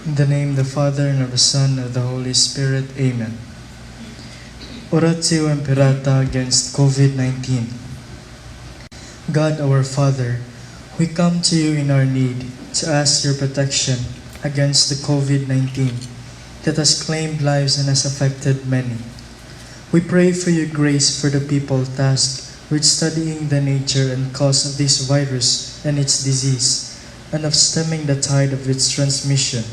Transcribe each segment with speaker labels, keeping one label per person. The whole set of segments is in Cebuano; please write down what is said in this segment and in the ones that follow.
Speaker 1: In the name of the Father, and of the Son, and of the Holy Spirit. Amen. Oratio Imperata against COVID-19. God our Father, we come to you in our need to ask your protection against the COVID-19 that has claimed lives and has affected many. We pray for your grace for the people tasked with studying the nature and cause of this virus and its disease, and of stemming the tide of its transmission.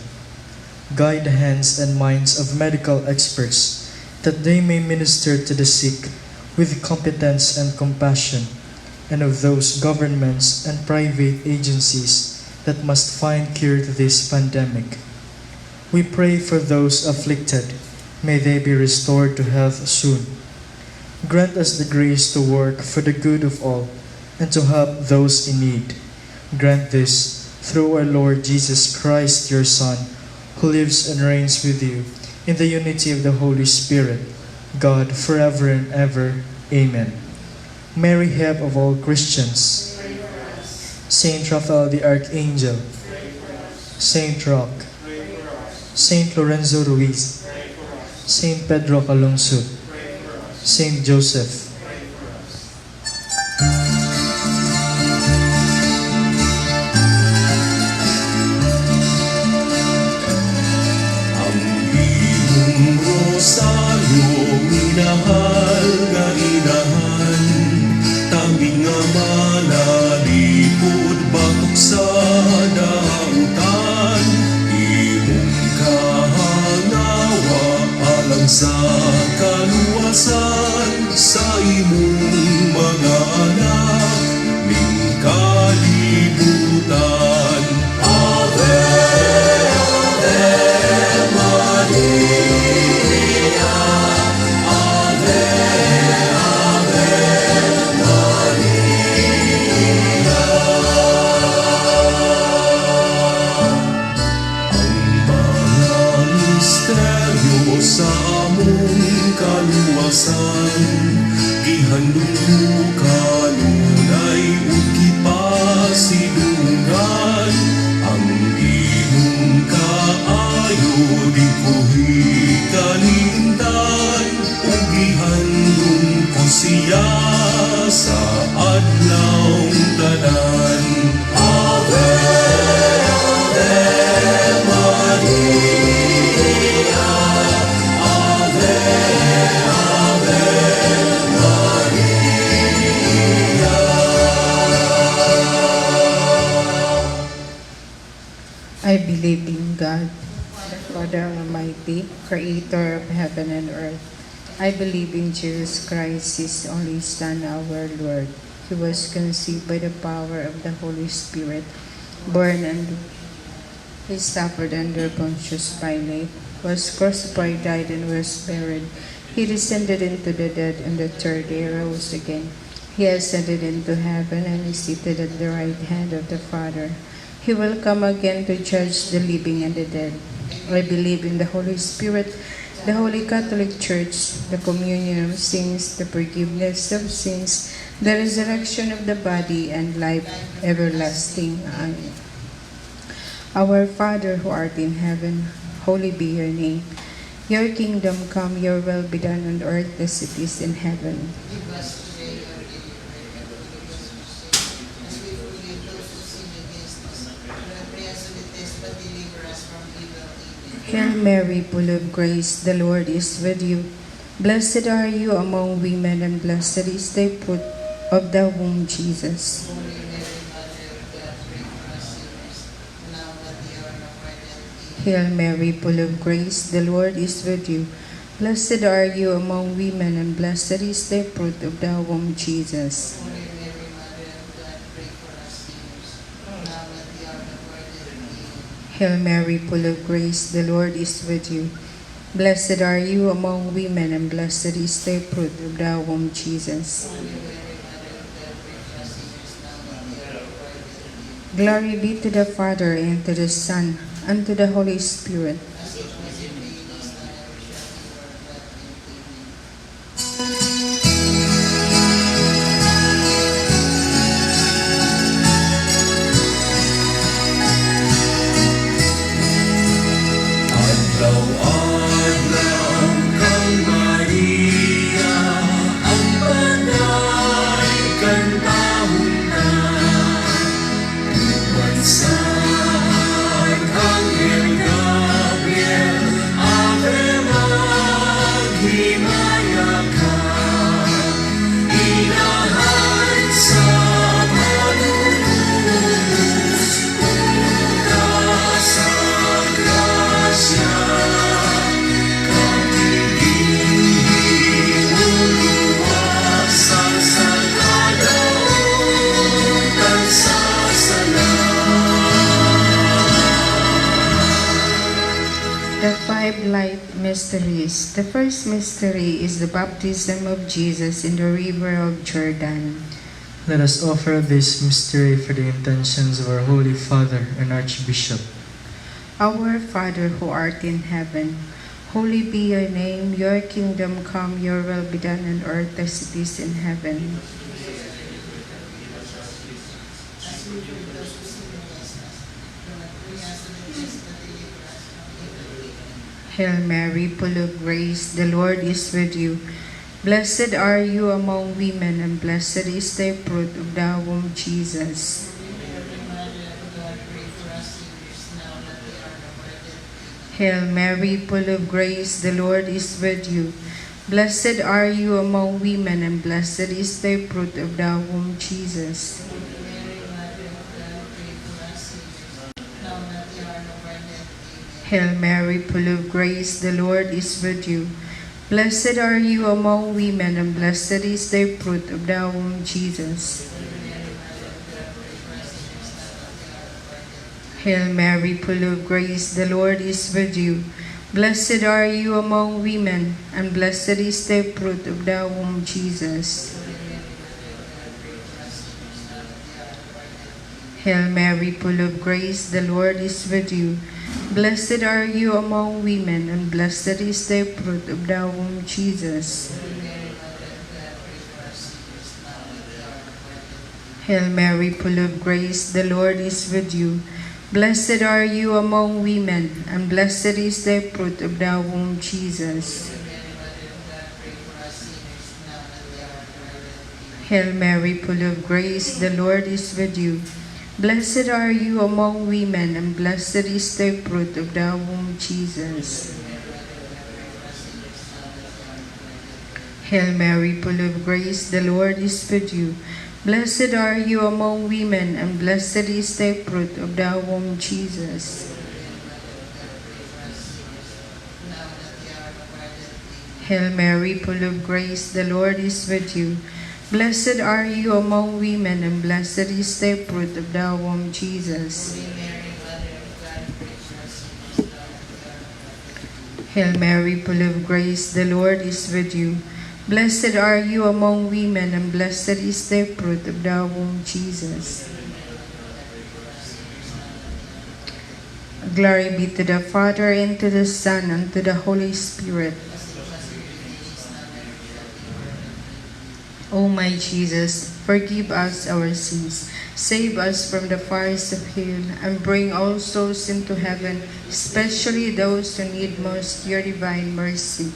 Speaker 1: Guide the hands and minds of medical experts that they may minister to the sick with competence and compassion, and of those governments and private agencies that must find cure to this pandemic. We pray for those afflicted. May they be restored to health soon. Grant us the grace to work for the good of all and to help those in need. Grant this through our Lord Jesus Christ, your Son, who lives and reigns with you in the unity of the Holy Spirit, God, forever and ever. Amen. Mary, help of all Christians, Saint Raphael the Archangel, Saint Roch, Saint Lorenzo Ruiz, Saint Pedro Calungsod, Saint Joseph.
Speaker 2: Ang imong rosaryo, minahal nga inahan, tami nga manalipod batok sa dautan, imong kahangawa alang sa kaluwasan sa imong mga anak ning kalibutan. Ave, Ave Maria, Ave, Ave Maria. Ang mga misteryo sa among kaluwasan, gihandom ko kanunay ug gipasidungan. Ang imong kaayo di ko hikalimtan ug gihandom ko siya sa adlaw tanan. Ave, Ave Maria, Ave, Ave Maria.
Speaker 3: I believe in God, the Father Almighty, creator of heaven and earth. I believe in Jesus Christ, his only Son, our Lord. He was conceived by the power of the Holy Spirit, born and he suffered under Pontius Pilate, was crucified, died, and was buried. He descended into the dead, and the third day rose again. He ascended into heaven and is seated at the right hand of the Father. He will come again to judge the living and the dead. I believe in the Holy Spirit, the Holy Catholic Church, the communion of saints, the forgiveness of sins, the resurrection of the body, and life everlasting. Amen. Our Father who art in heaven, holy be your name. Your kingdom come, your will be done on earth as it is in heaven.
Speaker 4: Give us today our daily bread, and forgive us our sins, as we forgive those who sin against us. Do not bring us to the test, but deliver us from evil. Amen.
Speaker 3: Hail Mary, full of grace, the Lord is with you. Blessed are you among women, and blessed is the fruit of the womb, Jesus.
Speaker 4: Holy Mary, Mother of God, pray for us sinners, now and at the hour of our death. Amen.
Speaker 3: Hail Mary, full of grace, the Lord is with you. Blessed are you among women, and blessed is the fruit of the womb, Jesus.
Speaker 4: Holy Mary, Mother of God, pray for us sinners, now and at the hour of our death. Amen.
Speaker 3: Hail Mary, full of grace, the Lord is with you. Blessed are you among women, and blessed is the fruit of the womb, Jesus.
Speaker 4: Holy Mary, Mother of God, pray for us sinners, now and at the hour of our death. Amen.
Speaker 3: Glory be to the Father, and to the Son, and to the Holy Spirit.
Speaker 4: As it was in the beginning, is now, and ever shall be, world without end. Amen.
Speaker 2: Himaya ka, Inahan sa panunus, ka sa grasya, Kamiginguluwasan sa kadautan sa sala.
Speaker 3: The five light mysteries. The first mystery is the baptism of Jesus in the river of Jordan.
Speaker 1: Let us offer this mystery for the intentions of our Holy Father and Archbishop.
Speaker 3: Our Father who art in heaven, holy be your name, your kingdom come, your will be done on earth as it is in heaven.
Speaker 4: As we forgive those who sin against us. Do not bring us to the test, but deliver us from evil. Amen.
Speaker 3: Hail Mary, full of grace, the Lord is with you. Blessed are you among women, and blessed is the fruit of thy womb, Jesus.
Speaker 4: Holy Mary, Mother of God, pray for us sinners, now and at the hour of our death. Amen.
Speaker 3: Hail Mary, full of grace, the Lord is with you. Blessed are you among women, and blessed is the fruit of thy womb, Jesus.
Speaker 4: Holy Mary, Mother of God, pray for us sinners, now and at the hour of our death. Amen.
Speaker 3: Hail Mary, full of grace, the Lord is with you. Blessed are you among women, and blessed is the fruit of thy womb, Jesus.
Speaker 4: Holy Mary, Mother of God, pray for us sinners, now and at the hour of our death.
Speaker 3: Hail Mary, full of grace, the Lord is with you. Blessed are you among women, and blessed is the fruit of thy womb, Jesus.
Speaker 4: Holy Mary, Mother of God, pray for us sinners, now and at the hour of our death. Amen.
Speaker 3: Hail Mary, full of grace, the Lord is with you. Blessed are you among women, and blessed is the fruit of thy womb, Jesus.
Speaker 4: Holy Mary, Mother of God, pray for us sinners, now and at the hour of our death. Amen.
Speaker 3: Hail Mary, full of grace, the Lord is with you. Blessed are you among women, and blessed is the fruit of thy womb, Jesus.
Speaker 4: Holy Mary, Mother of God, pray for us sinners, now and at the hour of our death. Amen.
Speaker 3: Hail Mary, full of grace, the Lord is with you. Blessed are you among women, and blessed is the fruit of thy womb, Jesus.
Speaker 4: Holy Mary, Mother of God, pray for us sinners, now and at the hour of our death. Amen.
Speaker 3: Hail Mary, full of grace, the Lord is with you. Blessed are you among women, and blessed is the fruit of thy womb, Jesus.
Speaker 4: Holy Mary, Mother of God, pray for us sinners, now and at the hour of our death. Amen.
Speaker 3: Hail Mary, full of grace, the Lord is with you. Blessed are you among women, and blessed is the fruit of thy womb, Jesus.
Speaker 4: Holy Mary, Mother of God, pray for us sinners, now and at the hour of our death. Amen.
Speaker 3: Hail Mary, full of grace, the Lord is with you. Blessed are you among women, and blessed is the fruit of thy womb, Jesus.
Speaker 4: Holy Mary, Mother of God, pray for us sinners, now and at the hour of our death. Amen.
Speaker 3: Glory be to the Father, and to the Son, and to the Holy Spirit.
Speaker 4: As it was in the beginning, is now, and ever shall be, world without end.
Speaker 3: O my Jesus, forgive us our sins, save us from the fires of hell, and bring all souls into heaven, especially those who need most your divine mercy.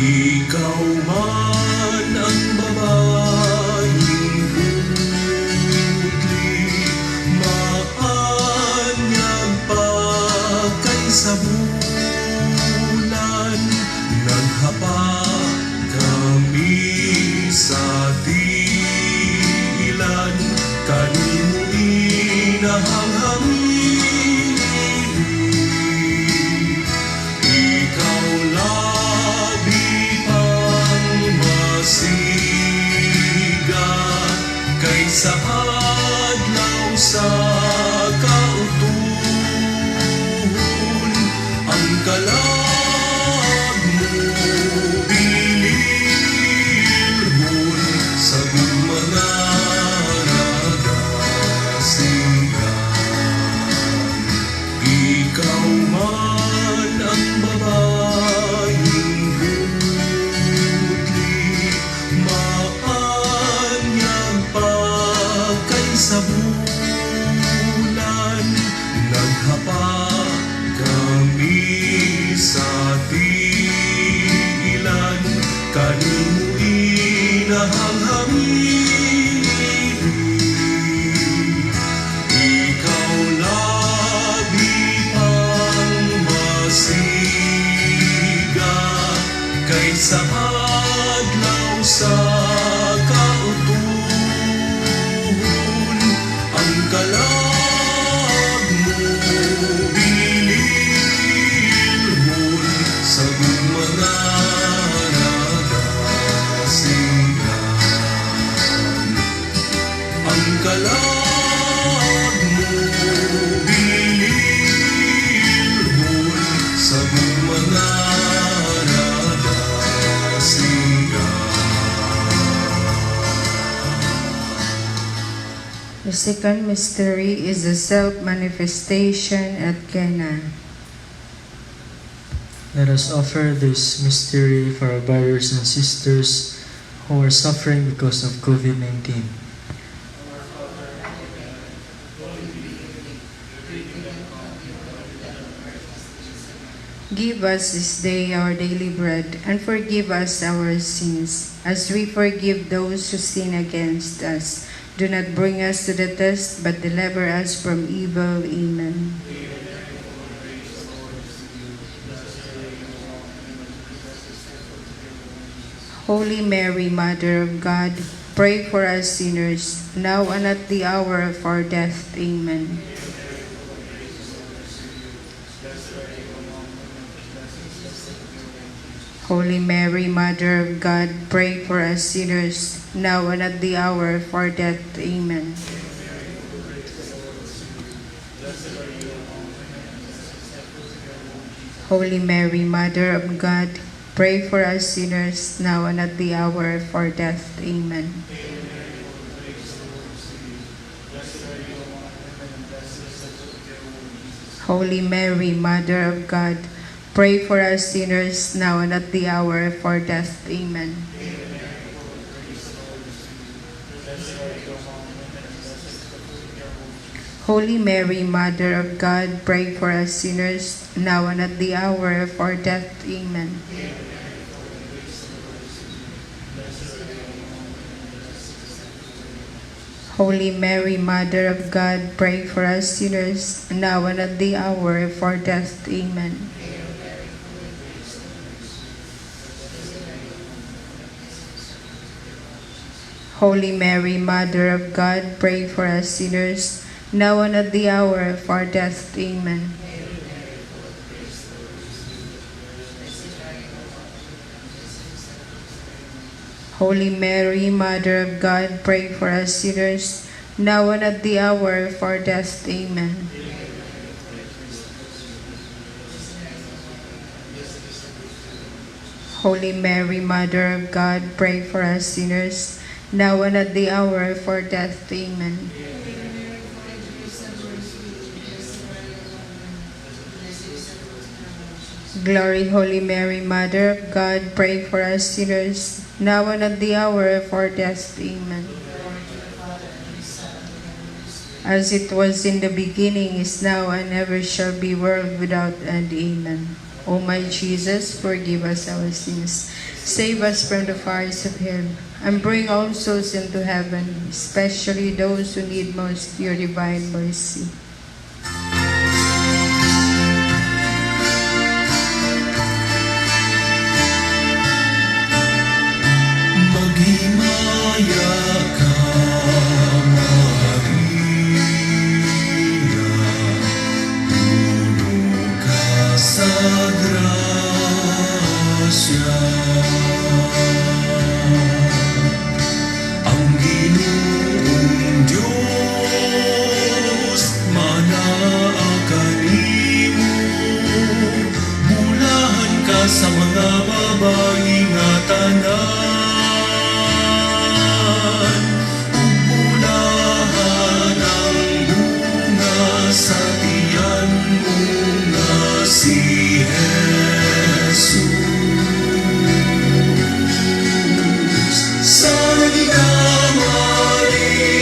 Speaker 2: Ikaw man ang babaeng putli, maanyag pa kaysa bulan. Naghapa kami sa tilan, kanimo inahanghami. Ikaw labi pang Sa kautuhon, ang kalag mo bililhon sa gugma nga nagasigan. Ang kalag mo bililhon sa gugma nga nagasigan.
Speaker 3: The second mystery is the self-manifestation at Cana.
Speaker 1: Let us offer this mystery for our brothers and sisters who are suffering because of COVID-19.
Speaker 3: Give us this day our daily bread, and forgive us our sins, as we forgive those who sin against us. Do not bring us to the test, but deliver us from evil. Amen. Holy Mary, Mother of God, pray for us sinners, now and at the hour of our death. Amen. Holy Mary, Mother of God, pray for us sinners, now and at the hour of our death. Amen. Holy Mary, Mother of God, pray for us sinners, now and at the hour of our death. Amen. Holy Mary, Mother of God, pray for us sinners, now and at the hour of our death. Amen. Holy Mary, Mother of God, pray for us sinners, now and at the hour of our death. Amen. Holy Mary, Mother of God, pray for us sinners, now and at the hour of our death. Amen. Holy Mary, Mother of God, pray for us sinners, now and at the hour of our death. Amen. Holy Mary, Mother of God, pray for us sinners, now and at the hour of our death. Amen. Holy Mary, Mother of God, pray for us sinners, now and at the hour of our death. Amen. Glory, Holy Mary, Mother of God, pray for us sinners, now and at the hour of our death. Amen. As it was in the beginning, is now, and ever shall be, world without end. Amen. O my Jesus, forgive us our sins, save us from the fires of hell, and bring all souls into heaven, especially those who need most your divine mercy.
Speaker 2: Maghimaya ka, Maria, puno ka sa grasya. Ang Ginoong Diyos manaa kanimo, bulahan ka sa mga babayi nga tanan, ug bulahan ang bunga sa tiyan mo nga si Jesus. Sancta Maria,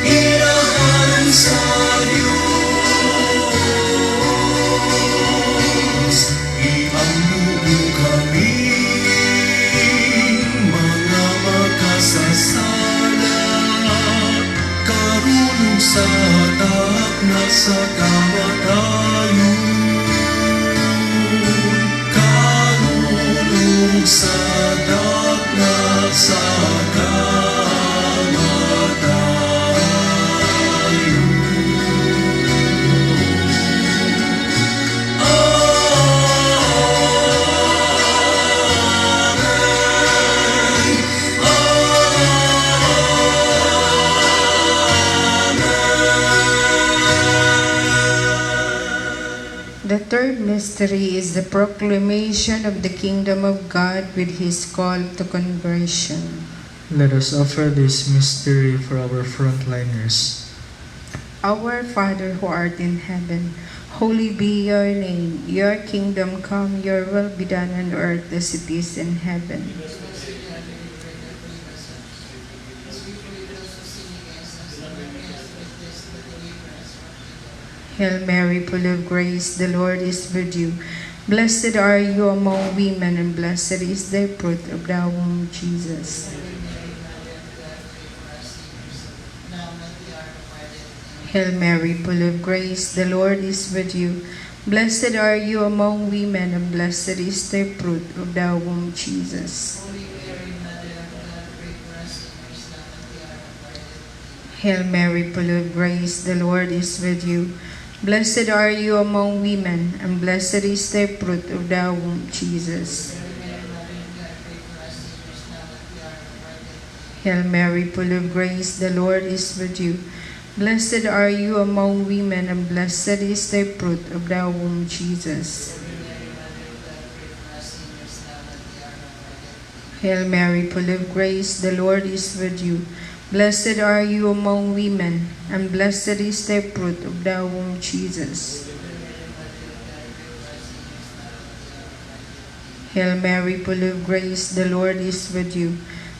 Speaker 2: Inahan sa Diyos, iammo mo kaming mga makasasala, karon ug sa takna sa kamatayon. Karon Sa dakna sa kamatayon.
Speaker 3: The third mystery is the proclamation of the kingdom of God with his call to conversion.
Speaker 1: Let us offer this mystery for our frontliners.
Speaker 3: Our Father who art in heaven, holy be your name. Your kingdom come, your will be done on earth as it is in heaven.
Speaker 4: Give us this day our daily bread, and forgive us our sins, as we forgive those who sin against us, and not bring us into temptation, but deliver us from evil.
Speaker 3: Hail Mary, full of grace, the Lord is with you. Blessed are you among women, and blessed is the fruit of thy womb, Jesus.
Speaker 4: Holy Mary, Mother of God, pray for us sinners, now and at the hour of our death. Amen.
Speaker 3: Hail Mary, full of grace, the Lord is with you. Blessed are you among women, and blessed is the fruit of thy womb, Jesus.
Speaker 4: Holy Mary, Mother of God, pray for us sinners, now and at the hour of our death. Amen.
Speaker 3: Hail Mary, full of grace, the Lord is with you. Blessed are you among women, and blessed is the fruit of thy womb, Jesus.
Speaker 4: Holy Mary, Mother of God, pray for us sinners, now and at the hour of our death. Amen.
Speaker 3: Hail Mary, full of grace, the Lord is with you. Blessed are you among women, and blessed is the fruit of thy womb, Jesus.
Speaker 4: Holy Mary, Mother of God, pray for us sinners, now and at the hour of our death. Amen.
Speaker 3: Hail Mary, full of grace, the Lord is with you. Blessed are you among women, and blessed is the fruit of thy womb, Jesus.
Speaker 4: Holy Mary, Mother of God, pray for us sinners, now and at the hour of our death. Amen.
Speaker 3: Hail Mary, full of grace, the Lord is with you.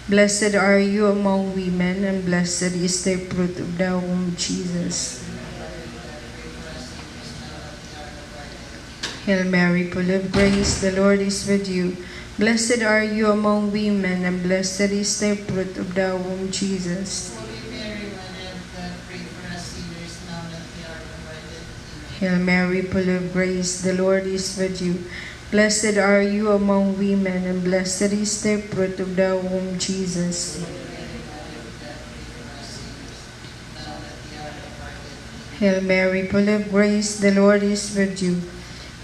Speaker 3: Blessed are you among women, and blessed is the fruit of thy womb, Jesus.
Speaker 4: Holy Mary, Mother of God, pray for us sinners, now and at the hour of our death. Amen.
Speaker 3: Hail Mary, full of grace, the Lord is with you. Blessed are you among women, and blessed is the fruit of thy womb, Jesus.
Speaker 4: Holy Mary, Mother of God, pray for us sinners, now and at the hour of our death. Amen.
Speaker 3: Hail Mary, full of grace, the Lord is with you. Blessed are you among women, and blessed is the fruit of thy womb, Jesus.
Speaker 4: Holy Mary, Mother of God, pray for us sinners, now and at the hour of our death. Amen.
Speaker 3: Hail Mary, full of grace, the Lord is with you.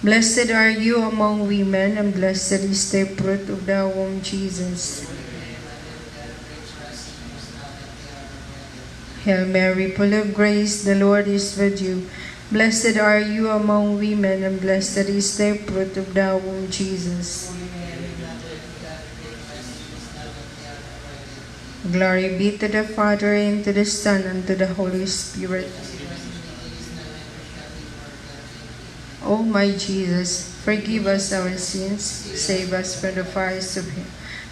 Speaker 3: Blessed are you among women, and blessed is the fruit of thy womb, Jesus.
Speaker 4: Holy Mary, Mother of God, pray for us sinners, now and at the hour of our death. Amen.
Speaker 3: Hail Mary, full of grace, the Lord is with you. Blessed are you among women, and blessed is the fruit of thy womb, Jesus.
Speaker 4: Holy Mary, Mother of God, pray for us sinners, now and at the hour of our death. Amen.
Speaker 3: Glory be to the Father, and to the Son, and to the Holy Spirit.
Speaker 4: As it was in the beginning, is now, and ever shall be, world without end. Amen.
Speaker 3: O my Jesus, forgive us our sins, save us from the fires of hell,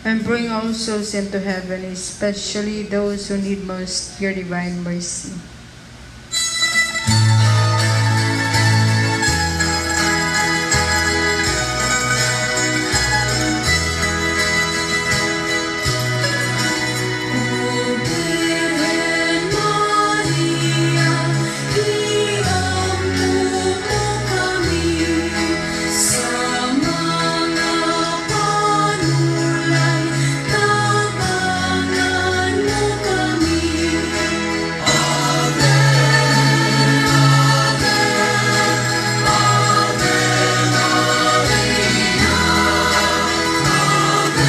Speaker 3: and bring all souls into heaven, especially those who need most your divine mercy.
Speaker 5: O Birhen Maria, iampo mo kami sa mga panulay, tabangan mo kami. Ave, Ave, Ave Maria, Ave,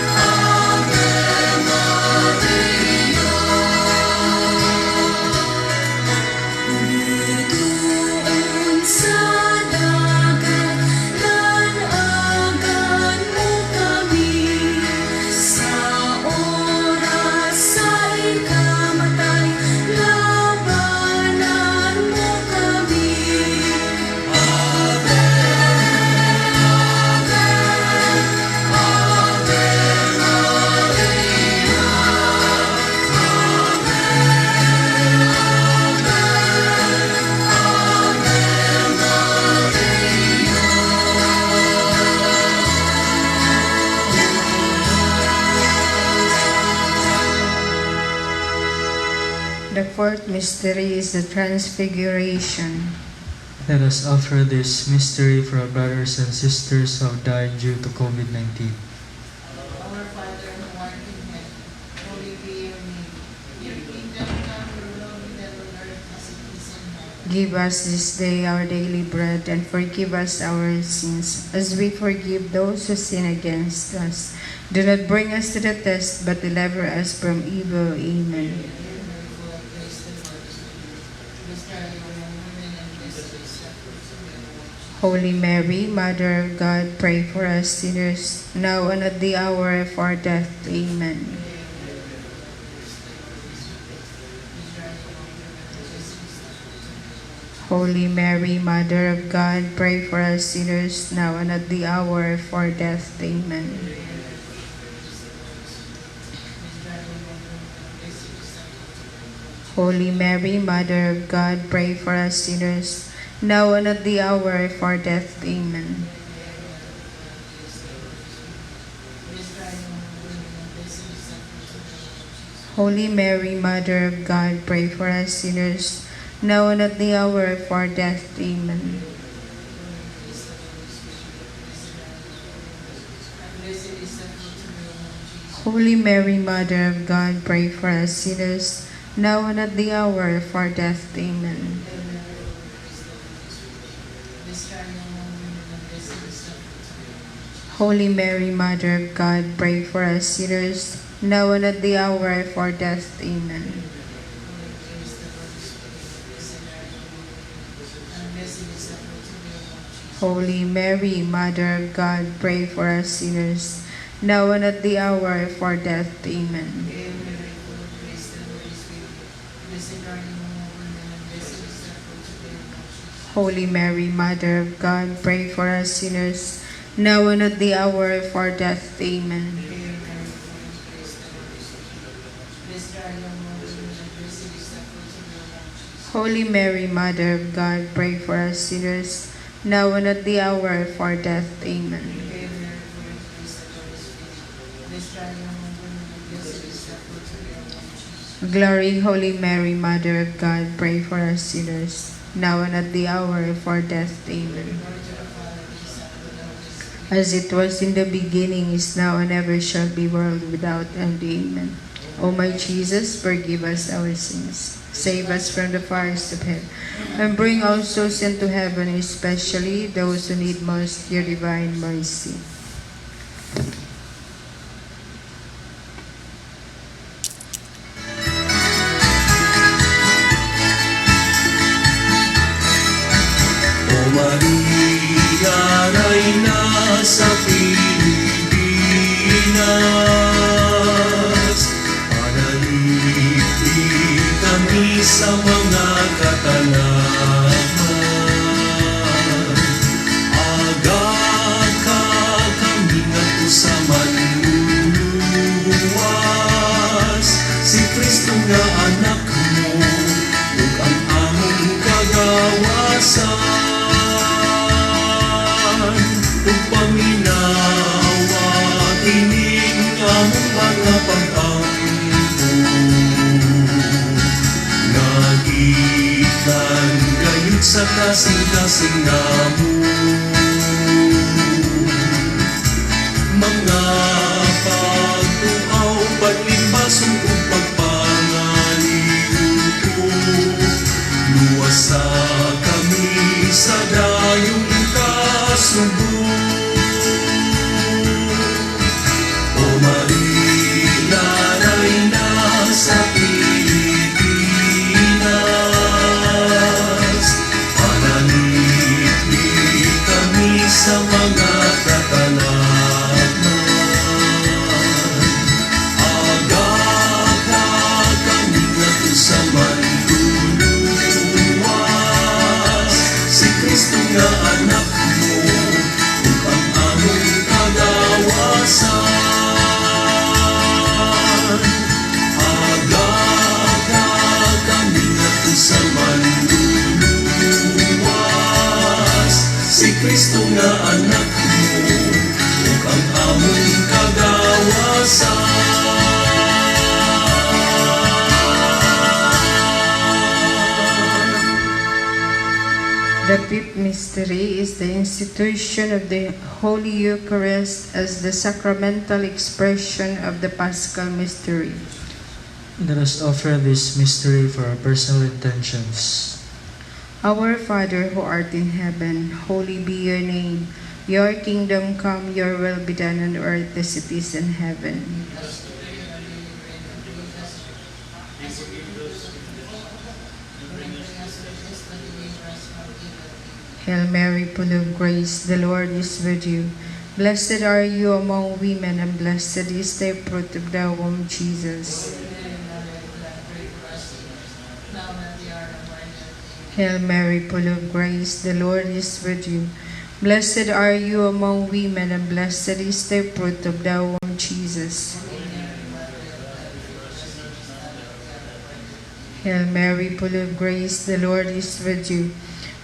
Speaker 5: Ave, Ave Maria. Doon sa dagat, lanagan mo kami. Sa oras sa ikamatay, labanan mo kami. Ave, Ave, Ave Maria, Ave, Ave, Ave Maria.
Speaker 3: The fourth mystery is the Transfiguration.
Speaker 1: Let us offer this mystery for our brothers and sisters who have died due to COVID-19.
Speaker 4: Our Father who art in heaven, holy be your name. Your kingdom come, your will be done on earth as it is in heaven.
Speaker 3: Give us this day our daily bread, and forgive us our sins, as we forgive those who sin against us. Do not bring us to the test, but deliver us from evil. Amen.
Speaker 4: Hail Mary, full of grace, the Lord is with you. Blessed are you among women, and blessed is the fruit of your womb, Jesus.
Speaker 3: Holy Mary, Mother of God, pray for us sinners, now and at the hour of our death. Amen.
Speaker 4: Hail Mary, full of grace, the Lord is with you. Blessed are you among women, and blessed is the fruit of your womb, Jesus.
Speaker 3: Holy Mary, Mother of God, pray for us sinners, now and at the hour of our death. Amen.
Speaker 4: Hail Mary, full of grace, the Lord is with you. Blessed are you among women, and blessed is the fruit of your womb, Jesus.
Speaker 3: Holy Mary, Mother of God, pray for us sinners, now and at the hour of our death. Amen.
Speaker 4: Hail Mary, Mother of God, grace, the Lord is with you. Blessed are you among women, and blessed is the fruit of your womb, Jesus.
Speaker 3: Holy Mary, Mother of God, pray for us sinners, now and at the hour of our death. Amen.
Speaker 4: Hail Mary, full of grace, the Lord is with you. Blessed are you among women, and blessed is the fruit of your womb, Jesus.
Speaker 3: Holy Mary, Mother of God, pray for us sinners, now and at the hour of our death. Amen.
Speaker 4: Hail Mary, full of grace, the Lord is with you. Blessed are you among women, and blessed is the fruit of your womb, Jesus.
Speaker 3: Holy Mary, Mother of God, pray for us sinners, now and at the hour of our death. Amen.
Speaker 4: Hail Mary, full of grace, the Lord is with you. Blessed are you among women, and blessed is the fruit of your womb, Jesus.
Speaker 3: Holy Mary, Mother of God, pray for us sinners, now and at the hour of our death. Amen.
Speaker 4: Hail Mary, full of grace, the Lord is with you. Blessed are you among women, and blessed is the fruit of your womb, Jesus.
Speaker 3: Holy Mary, Mother of God, pray for us sinners, now and at the hour of our death. Amen.
Speaker 4: Hail Mary, full of grace, the Lord is with you. Blessed are you among women, and blessed is the fruit of your womb, Jesus.
Speaker 3: Holy Mary, Mother of God, pray for us sinners, now and at the hour of our death. Amen.
Speaker 4: Hail Mary, full of grace, the Lord is with you. Blessed are you among women, and blessed is the fruit of your womb, Jesus.
Speaker 3: Glory, Holy Mary, Mother of God, pray for us sinners, now and at the hour of our death. Amen.
Speaker 4: Glory to the Father, the Son, and the Holy Spirit.
Speaker 3: As it was in the beginning, is now, and ever shall be, world without end. Amen. O my Jesus, forgive us our sins. Save us from the fires of hell, and bring all souls into heaven, especially those who need most your divine mercy.
Speaker 2: O Maria, Reyna sa Pilipinas, panalipin kami sa mga katalakman. Agad ka kami ngadto sa manluluwas, si Kristo nga anak mo, ug ang among kagawasan. Ug paminawa kining among mga pag-ampo, nga gikan gayud sa kasing-kasing namo. Mga pagtuaw, paglimpason ug pagpangaliuto, luwasa kami sa dayong kasubo. O Maria, Reyna sa Pilipinas, panalipin kami sa mga katalakman. Aga ka kami ngadto sa manluluwas, si Kristo nga anak mo, ug ang among kagawasan. Aga ka kami ngadto sa manluluwas, si Kristo nga anak mo, ug ang among kagawasan.
Speaker 3: The The fifth mystery is the institution of the Holy Eucharist as the sacramental expression of the Paschal mystery.
Speaker 1: Let us offer this mystery for our personal intentions.
Speaker 3: Our Father who art in heaven, holy be your name. Your kingdom come, your will be done on earth as it is in heaven.
Speaker 4: Give us today our daily bread, and forgive us as we forgive those who bring us to test, but deliver us from evil. Amen.
Speaker 3: Hail Mary, full of grace, the Lord is with you. Blessed are you among women, and blessed is the fruit of thy womb, Jesus.
Speaker 4: Holy Mary, Mother of God, pray for us sinners, now and at the hour of our death. Amen.
Speaker 3: Hail Mary, full of grace, the Lord is with you. Blessed are you among women, and blessed is the fruit of thy womb, Jesus.
Speaker 4: Holy Mary, Mother of God, pray for us sinners, now and at the hour of our death. Amen.
Speaker 3: Hail Mary, full of grace, the Lord is with you.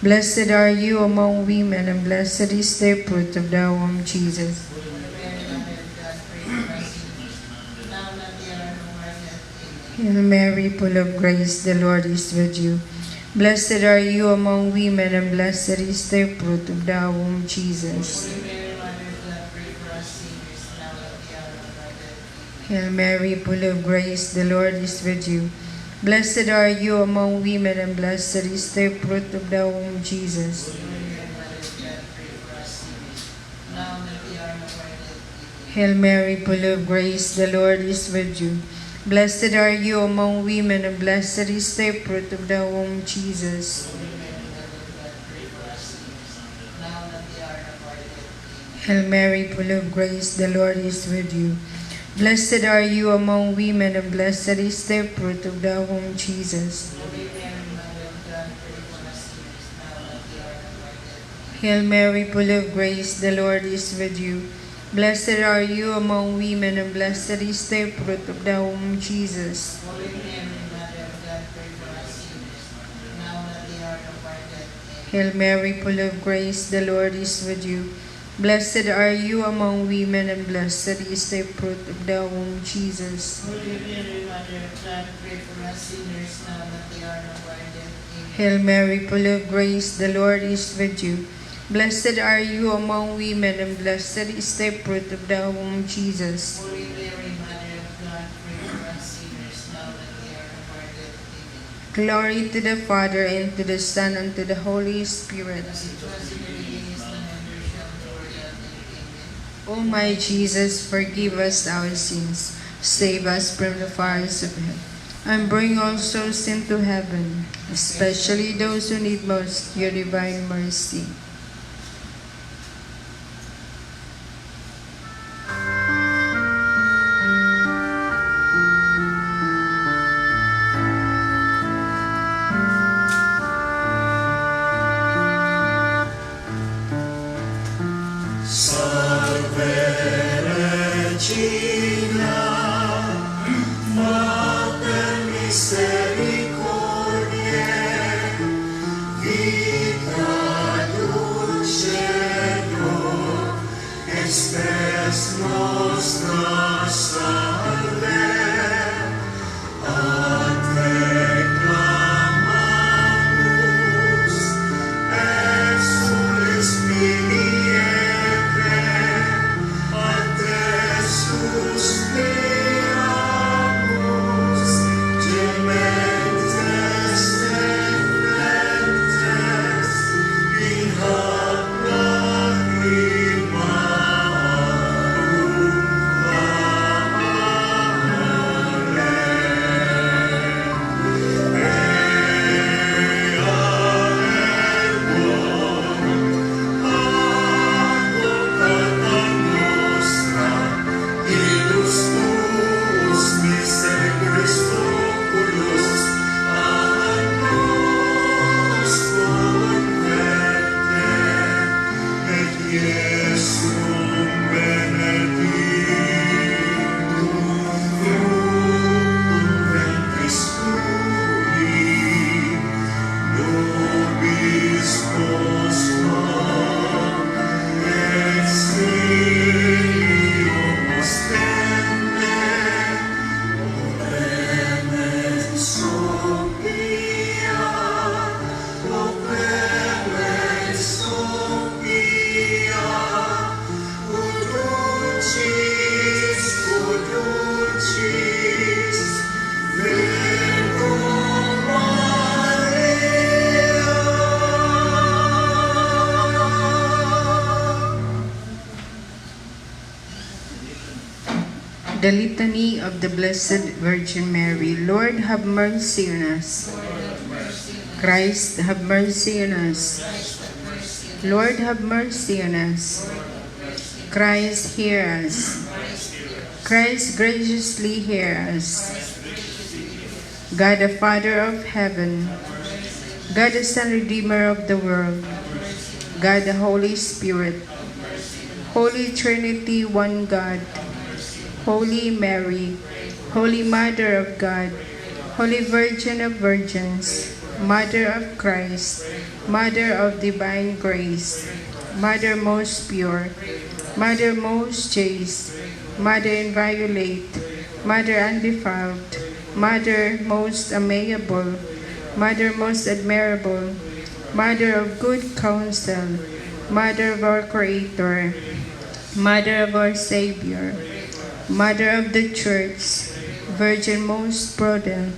Speaker 3: Blessed are you among women, and blessed is the fruit of thy womb, Jesus.
Speaker 4: Holy Mary, Mother of God, pray for us sinners, now and at the hour of our death. Amen.
Speaker 3: Hail Mary, full of grace, the Lord is with you. Blessed are you among women, and blessed is the fruit of thy womb, Jesus.
Speaker 4: Holy Mary, Mother of God, pray for us sinners, now and at the hour of our death. Amen.
Speaker 3: Hail Mary, full of grace, the Lord is with you. Blessed are you among women, and blessed is the fruit of thy womb, Jesus.
Speaker 4: Holy Mary, Mother of God, pray for us sinners, now and at the hour of our death. Amen.
Speaker 3: Hail Mary, full of grace, the Lord is with you. Blessed are you among women, and blessed is the fruit of thy womb, Jesus.
Speaker 4: Holy Mary, Mother of God, pray for us sinners, now and at the hour of our death. Amen.
Speaker 3: Hail Mary, full of grace, the Lord is with you. Blessed are you among women, and blessed is the fruit of thy womb, Jesus.
Speaker 4: Holy Mary, Mother of God, pray for us sinners, now and at the hour of our death. Amen.
Speaker 3: Hail Mary, full of grace, the Lord is with you. Blessed are you among women, and blessed is the fruit of thy womb, Jesus.
Speaker 4: Holy Mary, Mother of God, pray for us sinners, now and at the hour of our death. Amen.
Speaker 3: Hail Mary, full of grace, the Lord is with you. Blessed are you among women, and blessed is the fruit of thy womb, Jesus.
Speaker 4: Holy Mary, Mother of God, pray for us sinners, now and at the hour of our death. Amen.
Speaker 3: Hail Mary, full of grace, the Lord is with you. Blessed are you among women, and blessed is the fruit of thy womb, Jesus.
Speaker 4: Holy Mary, Mother of God, pray for us sinners, now and at the hour of our death. Amen.
Speaker 3: Glory to the Father, and to the Son, and to the Holy Spirit.
Speaker 4: As it was in the beginning, is now, and ever shall be, world without end. Amen.
Speaker 3: O my Jesus, forgive us our sins, save us from the fires of hell, and bring all souls into heaven, especially those who need most your divine mercy.
Speaker 2: Salve Regina, Mater misericordiae, vita dulcedo, et spes nostra salve. A te clamamus, exules filii Evae, a te suspiramus, gementes et flentes, in hac lacrimarum. Advocata nostra, illus tuus misericors oculos, a nos converte, et Iesum benedictum fructum ventris tui, nobis postquam exilium ostende, o clemens Sophia, o clemens
Speaker 3: The Litany of the Blessed Virgin Mary. Lord, have mercy on us. Christ, have mercy on us. Lord, have mercy on us. Christ, hear us. Christ, graciously hear us. God, the Father of heaven, God, the Son, Redeemer of the world, God, the Holy Spirit, Holy Trinity, one God, Holy Mary, Holy Mother of God, Holy Virgin of Virgins, Mother of Christ, Mother of Divine Grace, Mother most pure, Mother most chaste, Mother inviolate, Mother undefiled, Mother most amiable, Mother most admirable, Mother of good counsel, Mother of our Creator, Mother of our Savior, Mother of the Church, Virgin most prudent,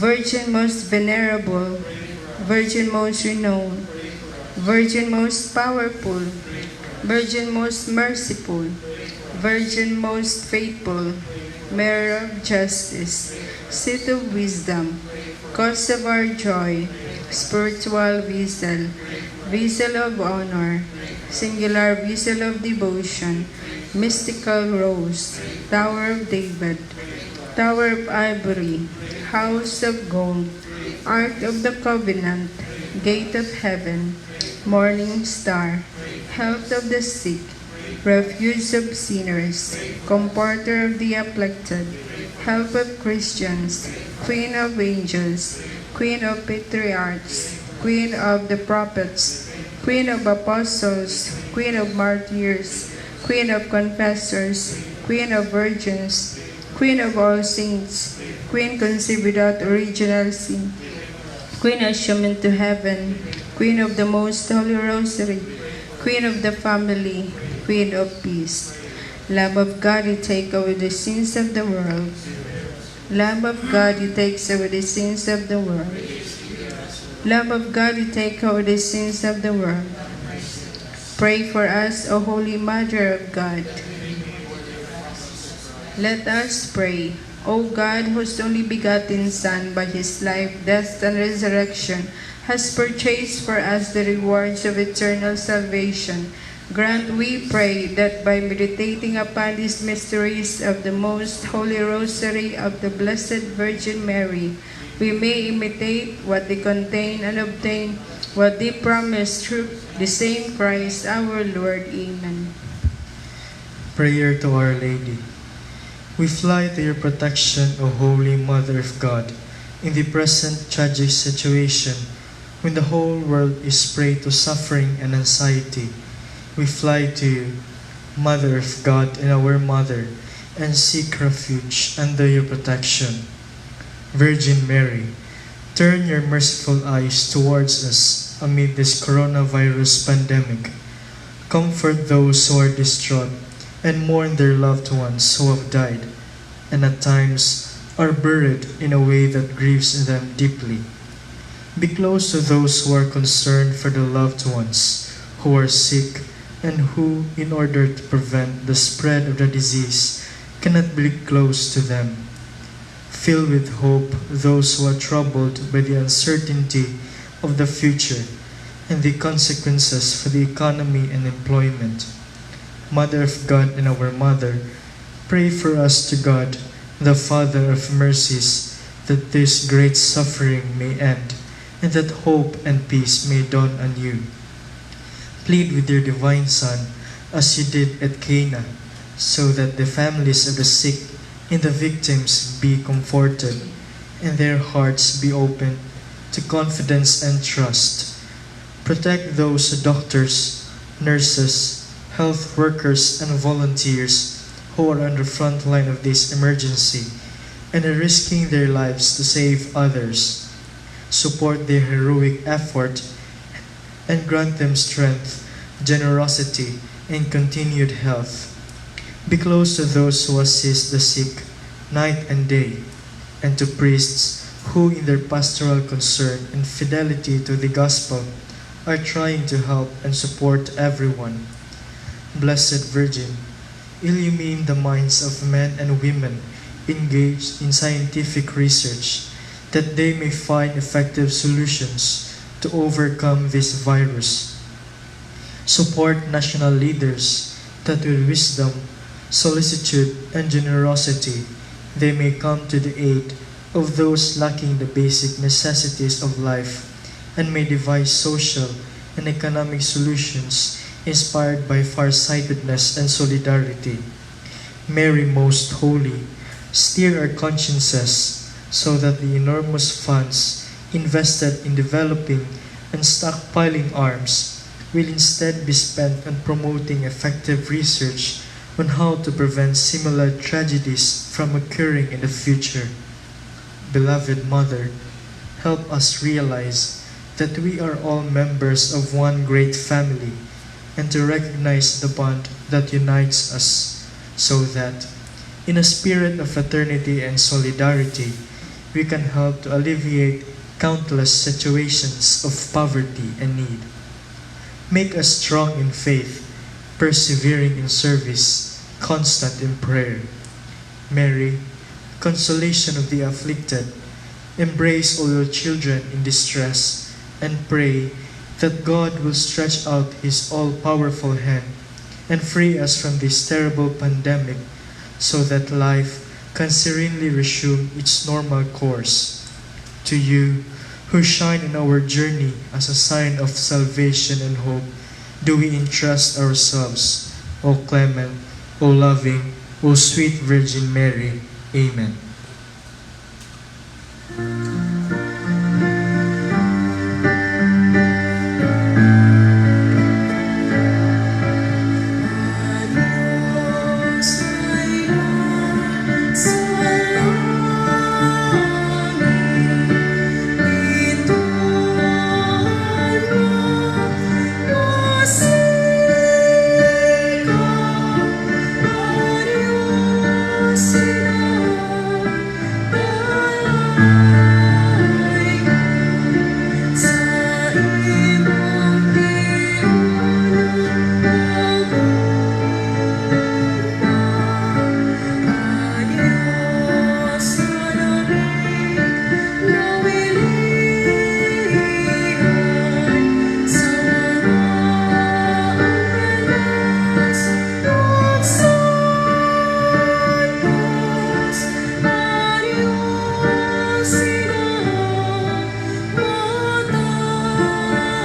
Speaker 3: Virgin most venerable, Virgin most renowned, Virgin most powerful, Virgin most merciful, Virgin most faithful, Mirror of justice, Seat of wisdom, Cause of our joy, spiritual vessel, vessel of honor, singular vessel of devotion, mystical rose, Tower of David, Tower of ivory, House of gold, Ark of the covenant, Gate of heaven, Morning star, Health of the sick, Refuge of sinners, Comforter of the afflicted, Help of Christians, Queen of angels, Queen of patriarchs, Queen of the prophets, Queen of apostles, Queen of martyrs, Queen of confessors, Queen of virgins, Queen of all saints, Queen conceived without original sin, Queen assumed into heaven, Queen of the Most Holy Rosary, Queen of the family, Queen of peace. Lamb of God, you take away the sins of the world. Lamb of God, you take away the sins of the world. Lamb of God, you take away the sins of the world. Pray for us, O Holy Mother of God. Let us pray. O God, whose only begotten Son, by his life, death, and resurrection, has purchased for us the rewards of eternal salvation, grant, we pray, that by meditating upon these mysteries of the most holy Rosary of the Blessed Virgin Mary, we may imitate what they contain and obtain what they promise through the same Christ our Lord. Amen.
Speaker 1: Prayer to Our Lady. We fly to your protection, O Holy Mother of God, in the present tragic situation when the whole world is prey to suffering and anxiety. We fly to you, Mother of God and our Mother, and seek refuge under your protection. Virgin Mary, turn your merciful eyes towards us amid this coronavirus pandemic. Comfort those who are distraught and mourn their loved ones who have died, and at times are buried in a way that grieves them deeply. Be close to those who are concerned for their loved ones who are sick and who, in order to prevent the spread of the disease, cannot be close to them. Fill with hope those who are troubled by the uncertainty of the future and the consequences for the economy and employment. Mother of God and our Mother, pray for us to God, the Father of mercies, that this great suffering may end, and that hope and peace may dawn anew. Plead with your divine Son, as you did at Cana, so that the families of the sick and the victims be comforted, and their hearts be opened to confidence and trust. Protect those doctors, nurses, health workers, and volunteers who are on the front line of this emergency and are risking their lives to save others. Support their heroic effort and grant them strength, generosity, and continued health. Be close to those who assist the sick night and day, and to priests who, in their pastoral concern and fidelity to the gospel, are trying to help and support everyone. Blessed Virgin, Illumine the minds of men and women engaged in scientific research that they may find effective solutions to overcome this virus. Support national leaders that with wisdom, solicitude, and generosity they may come to the aid of those lacking the basic necessities of life and may devise social and economic solutions inspired by farsightedness and solidarity. Mary Most Holy, steer our consciences so that the enormous funds invested in developing and stockpiling arms will instead be spent on promoting effective research on how to prevent similar tragedies from occurring in the future. Beloved Mother, help us realize that we are all members of one great family and to recognize the bond that unites us so that, in a spirit of fraternity and solidarity, we can help to alleviate countless situations of poverty and need. Make us strong in faith, persevering in service, constant in prayer. Mary, consolation of the afflicted, embrace all your children in distress and pray that God will stretch out His all powerful hand and free us from this terrible pandemic so that life can serenely resume its normal course. To you, who shine in our journey as a sign of salvation and hope, do we entrust ourselves, O clement, O loving, O sweet Virgin Mary. Amen.
Speaker 5: Diyos ay nasa langit, Bituon mo masika, A Diyos sinagdalay sa imong tiun ug gugma. A Diyos nga nawilihan sa mga angeles ug santos. A Diyos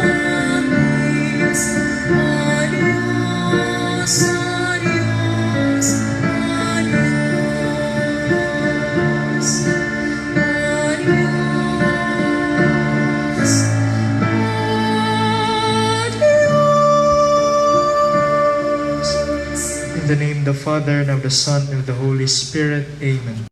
Speaker 5: matamis. A Diyos, A Diyos, A Diyos, A Diyos, A Diyos.
Speaker 1: In the name of the Father, and of the Son, and of the Holy Spirit. Amen.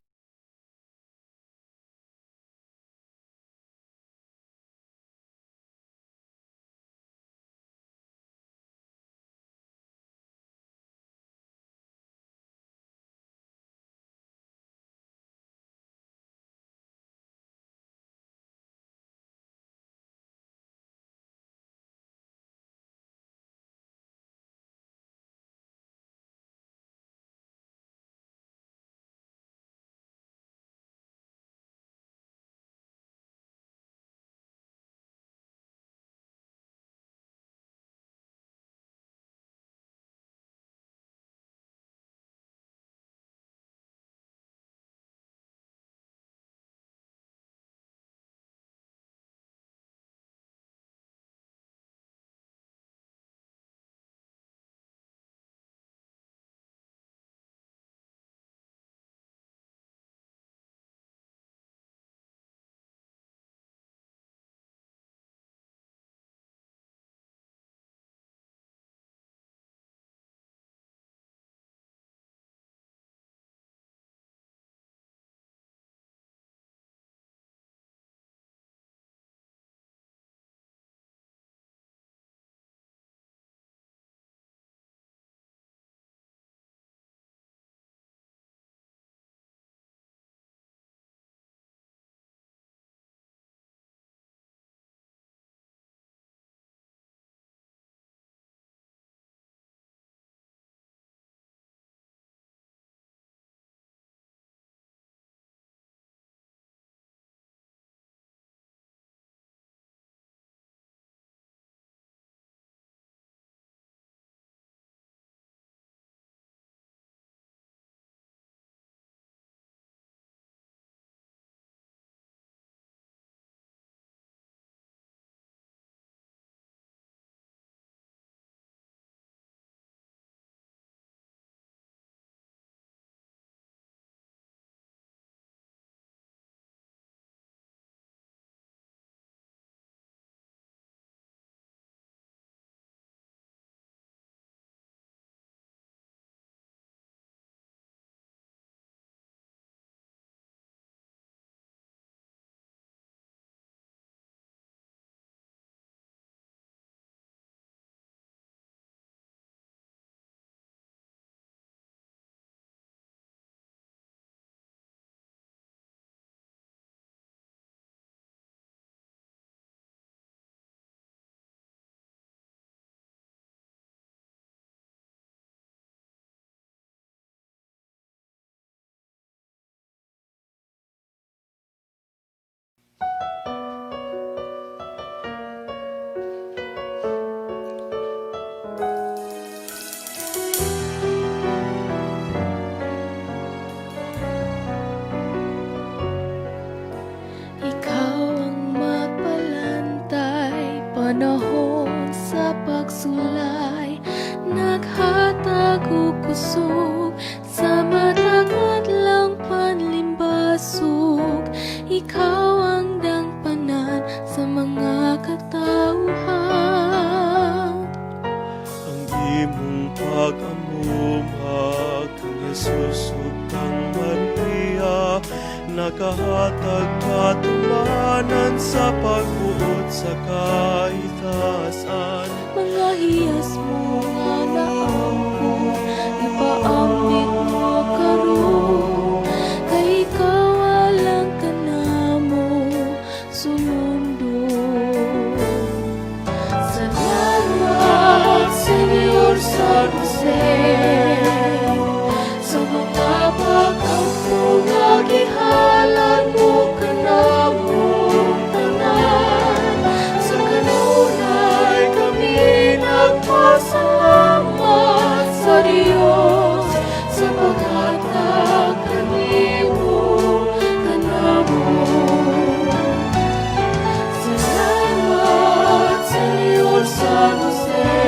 Speaker 5: kusog sa matag adlawng panlimbasog. Ikaw ang dangpanan sa mga katawhan.
Speaker 2: Ang imong pag-amumag kang Jesus ug kang Maria nakahatag katumanan sa pagbuot sa kahitasan.
Speaker 5: Mga hiyas mo nga naangkon, ipaambit mo karon, kay ikaw alang kanamo sumundon. Salamat, Senyor San Jose, sa mga pag-ampo nga gihalad mo kanamong tanan. Sa kanunay kami nagpasalamat sa Dios sa paghatag kanimo kanamo. Salamat, Senyor San Jose,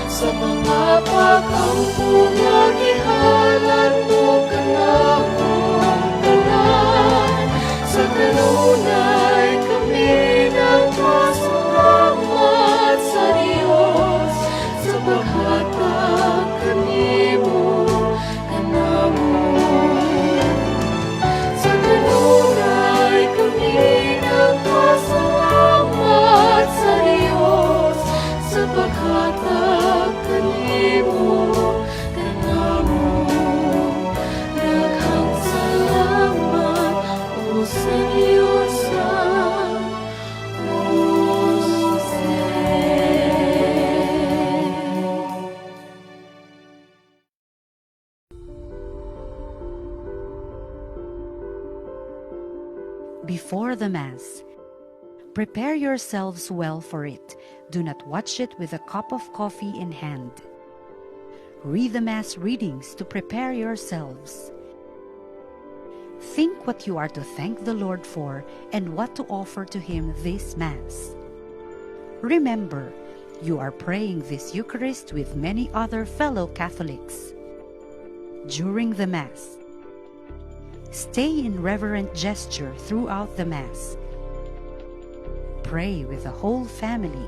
Speaker 5: sa mga pag-ampo nga gihalad mo kanamong tanan. Sa kanunay kami nagpasalamat sa Dios sa paghatag kanimo kanamo. Sa kanunay kami nagpasalamat sa Dios sa paghatag kanimo kanamo. Daghang salamat, O Senyor San Jose.
Speaker 6: Before the Mass, prepare yourselves well for it. Do not watch it with a cup of coffee in hand. Read the Mass readings to prepare yourselves. Think what you are to thank the Lord for and what to offer to Him this Mass. Remember, you are praying this Eucharist with many other fellow Catholics. During the Mass, stay in reverent gesture throughout the Mass. Pray with the whole family.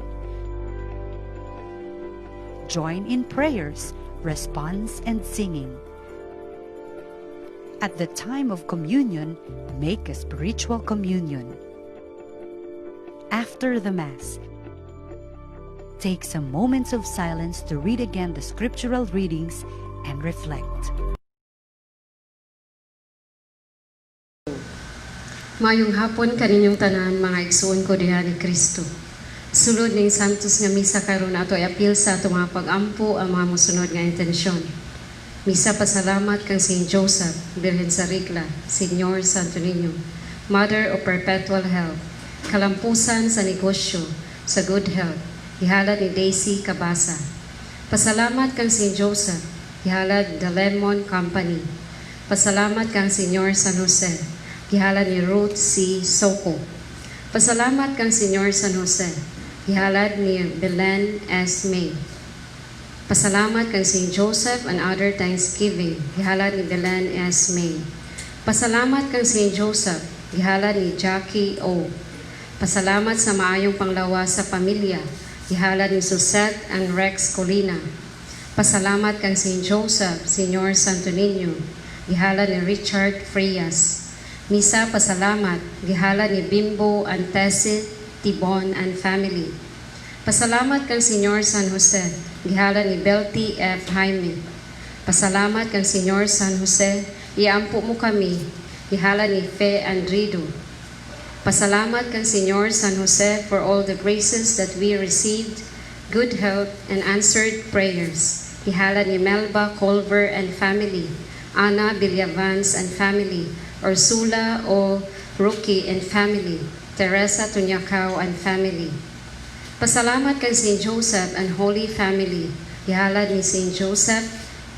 Speaker 6: Join in prayers, response, and singing. At the time of communion, make a spiritual communion. After the Mass, take some moments of silence to read again the scriptural readings and reflect.
Speaker 7: Maayong hapon kaninyong tanan, mga igsuon ko diha ni Kristo. Sulod ning Santos nga misa karon, ato apil sa ato mga pag-ampo ang mga mosunod nga intensyon. Misa pasalamat kang Saint Joseph, Birhen sa Regla, Señor Santo Niño, Mother of Perpetual Help, kalampusan sa negosyo, sa good health, gihalad ni Daisy Cabasa. Pasalamat kang Saint Joseph, gihalad The Lemon Company. Pasalamat kang Señor San Jose, gihalad ni Ruth C. Soco. Pasalamat kang Señor San Jose, gihalad ni Belen S. May. Pasalamat kang St. Joseph and other thanksgiving, gihalad ni Belen S. May. Pasalamat kang St. Joseph, gihalad ni Jackie O. Pasalamat sa maayong panglawas sa pamilya, gihalad ni Suzette and Rex Colina. Pasalamat kang St. Joseph, Señor Santo Niño, gihalad ni Richard Frias. Misa pasalamat, gihalad ni Bimbo Antese Tibon and family. Pasalamat kang Señor San Jose, gihalad ni Belty F. Jaime. Pasalamat kang Señor San Jose, iampo mo kami, gihalad ni Fe Andrido. Pasalamat kang Señor San Jose for all the graces that we received, good health, and answered prayers. Gihalad ni Melba Culver and family, Ana Villavans and family, Ursula O. Rookie and family, Teresa Tunyakaw and family. Pasalamat kang St. Joseph and Holy Family, gihalad ni St. Joseph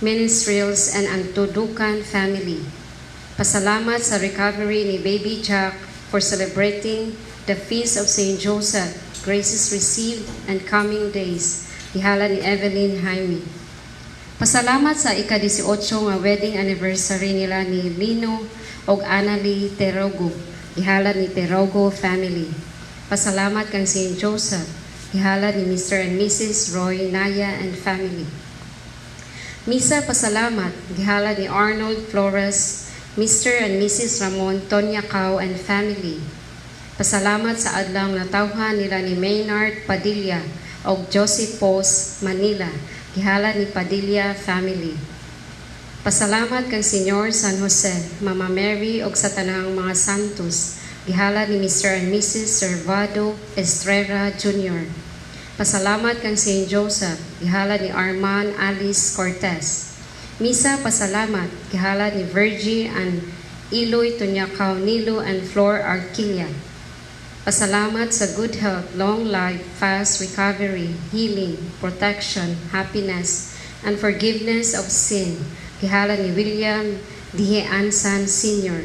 Speaker 7: Ministerials and Antudukan family. Pasalamat sa recovery ni Baby Jack, for celebrating the Feast of St. Joseph, graces received and coming days. Gihalad ni Evelyn Jaime. Pasalamat sa ika-18 nga wedding anniversary nila ni Lino og Annalie Terogo, gihalad ni Terogo family. Pasalamat kang St. Joseph, gihalad ni Mr. and Mrs. Roy Naya and family. Misa pasalamat, gihalad ni Arnold Flores, Mr. and Mrs. Ramon Tonyacao and family. Pasalamat sa adlaw natawhan nila ni Maynard Padilla og Josie Pos, Manila, gihalad ni Padilla family. Pasalamat kang Senyor San Jose, Mama Mary og sa tanang mga santos, gihalad ni Mr. and Mrs. Servado Estrera Jr. Pasalamat kang St. Joseph, gihalad ni Arman Alice Cortez. Misa pasalamat, gihalad ni Virgie and Iloy Tunyakaw Nilo and Flor Arquilia. Pasalamat sa good health, long life, fast recovery, healing, protection, happiness, and forgiveness of sin. Gihalad ni William D. Ansan Sr.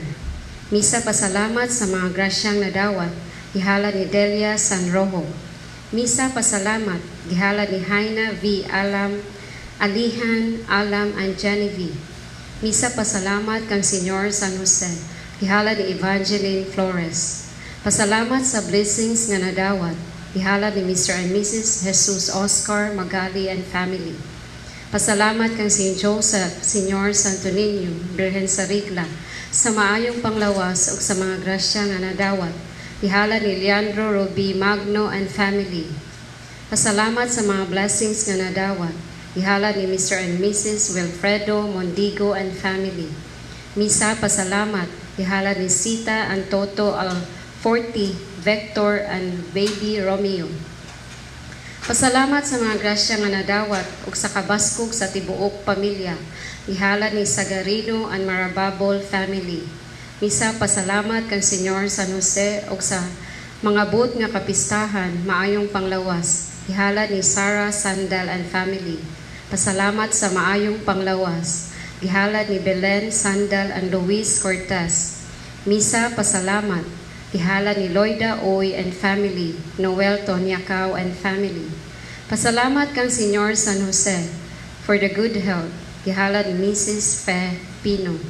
Speaker 7: Misa pasalamat sa mga grasyang nadawat. Gihalad ni Delia Sanrojo. Misa pasalamat. Gihalad ni Haina V. Alam, Alihan, Alam, and Genevieve. Misa pasalamat kang Senyor San Jose. Gihalad ni Evangeline Flores. Pasalamat sa blessings nga nadawat. Gihalad ni Mr. and Mrs. Jesus Oscar Magali and family. Pasalamat kang St. Joseph, Senyor Santo Niño, Birhen sa Rigla, sa maayong panglawas ug sa mga grasya nga nadawat. Gihalad ni Leandro Ruby Magno and family. Pasalamat sa mga blessings nga nadawat. Gihalad ni Mr. and Mrs. Wilfredo Mondigo and family. Misa pasalamat. Gihalad ni Sita Antoto Al 40, Vector and Baby Romeo. Pasalamat sa mga grasya nga nadawat ug sa kabaskog sa tibuok pamilya. Gihalad ni Sagarino and Marababol family. Misa pasalamat kang Senyor San Jose ug sa mga buot nga kapistahan maayong panglawas. Gihalad ni Sarah Sandal and family. Pasalamat sa maayong panglawas. Gihalad ni Belen Sandal and Luis Cortez. Misa pasalamat. Gihalad ni Loida Oy and family, Noel Tonyacao and family. Pasalamat kang Senyor San Jose for the good health. Gihalad ni Mrs. Fe Pino.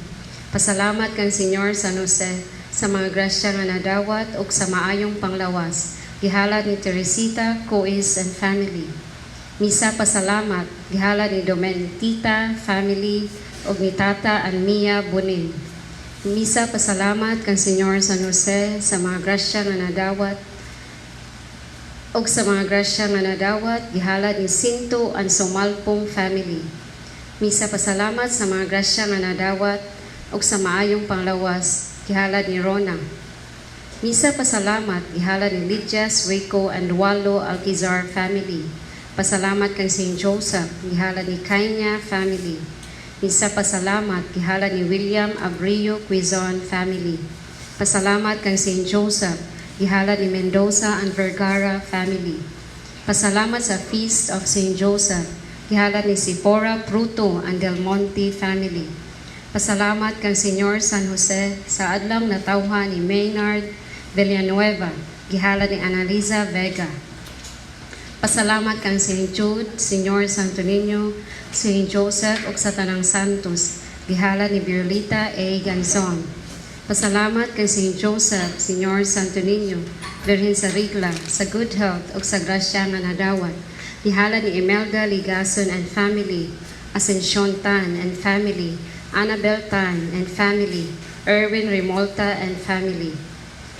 Speaker 7: Pasalamat kang Senyor San Jose sa mga grasya nga nadawat ug sa maayong panglawas. Gihalad ni Teresita Cois and family. Misa pasalamat. Gihalad ni Domentita family ug ni Tata and Mia Bunin. Misa pasalamat kang Senyor San Jose sa mga grasya nga nadawat ug sa mga grasya nga nadawat. Gihalad ni Sinto and Sumalpong family. Misa pasalamat sa mga grasya nga nadawat ug sa maayong panglawas. Gihalad ni Rona. Misa pasalamat. Gihalad ni Lydia Sueco and Wallo Alquizar family. Pasalamat kang St. Joseph. Gihalad ni Kanya family. Misa pasalamat. Gihalad ni William Abrio Quizon family. Pasalamat kang St. Joseph. Gihalad ni Mendoza and Vergara family. Pasalamat sa Feast of St. Joseph. Gihalad ni Sipora Pruto and Del Monte family. Pasalamat kang Senyor San Jose sa adlaw natawhan ni Maynard Villanueva. Gihalad ni Annalisa Vega. Pasalamat kang St. Jude, Senyor Santo Niño, St. Joseph ug sa tanang santos. Gihalad ni Violeta A. Ganzon. Pasalamat kang St. Joseph, Senyor Santo Niño, Birhen sa Rigla, sa good health ug sa grasya nga nadawat. Gihalad ni Imelda Ligason and family, Ascension Tan and family, Annabel Tan and family, Erwin Remolta and family.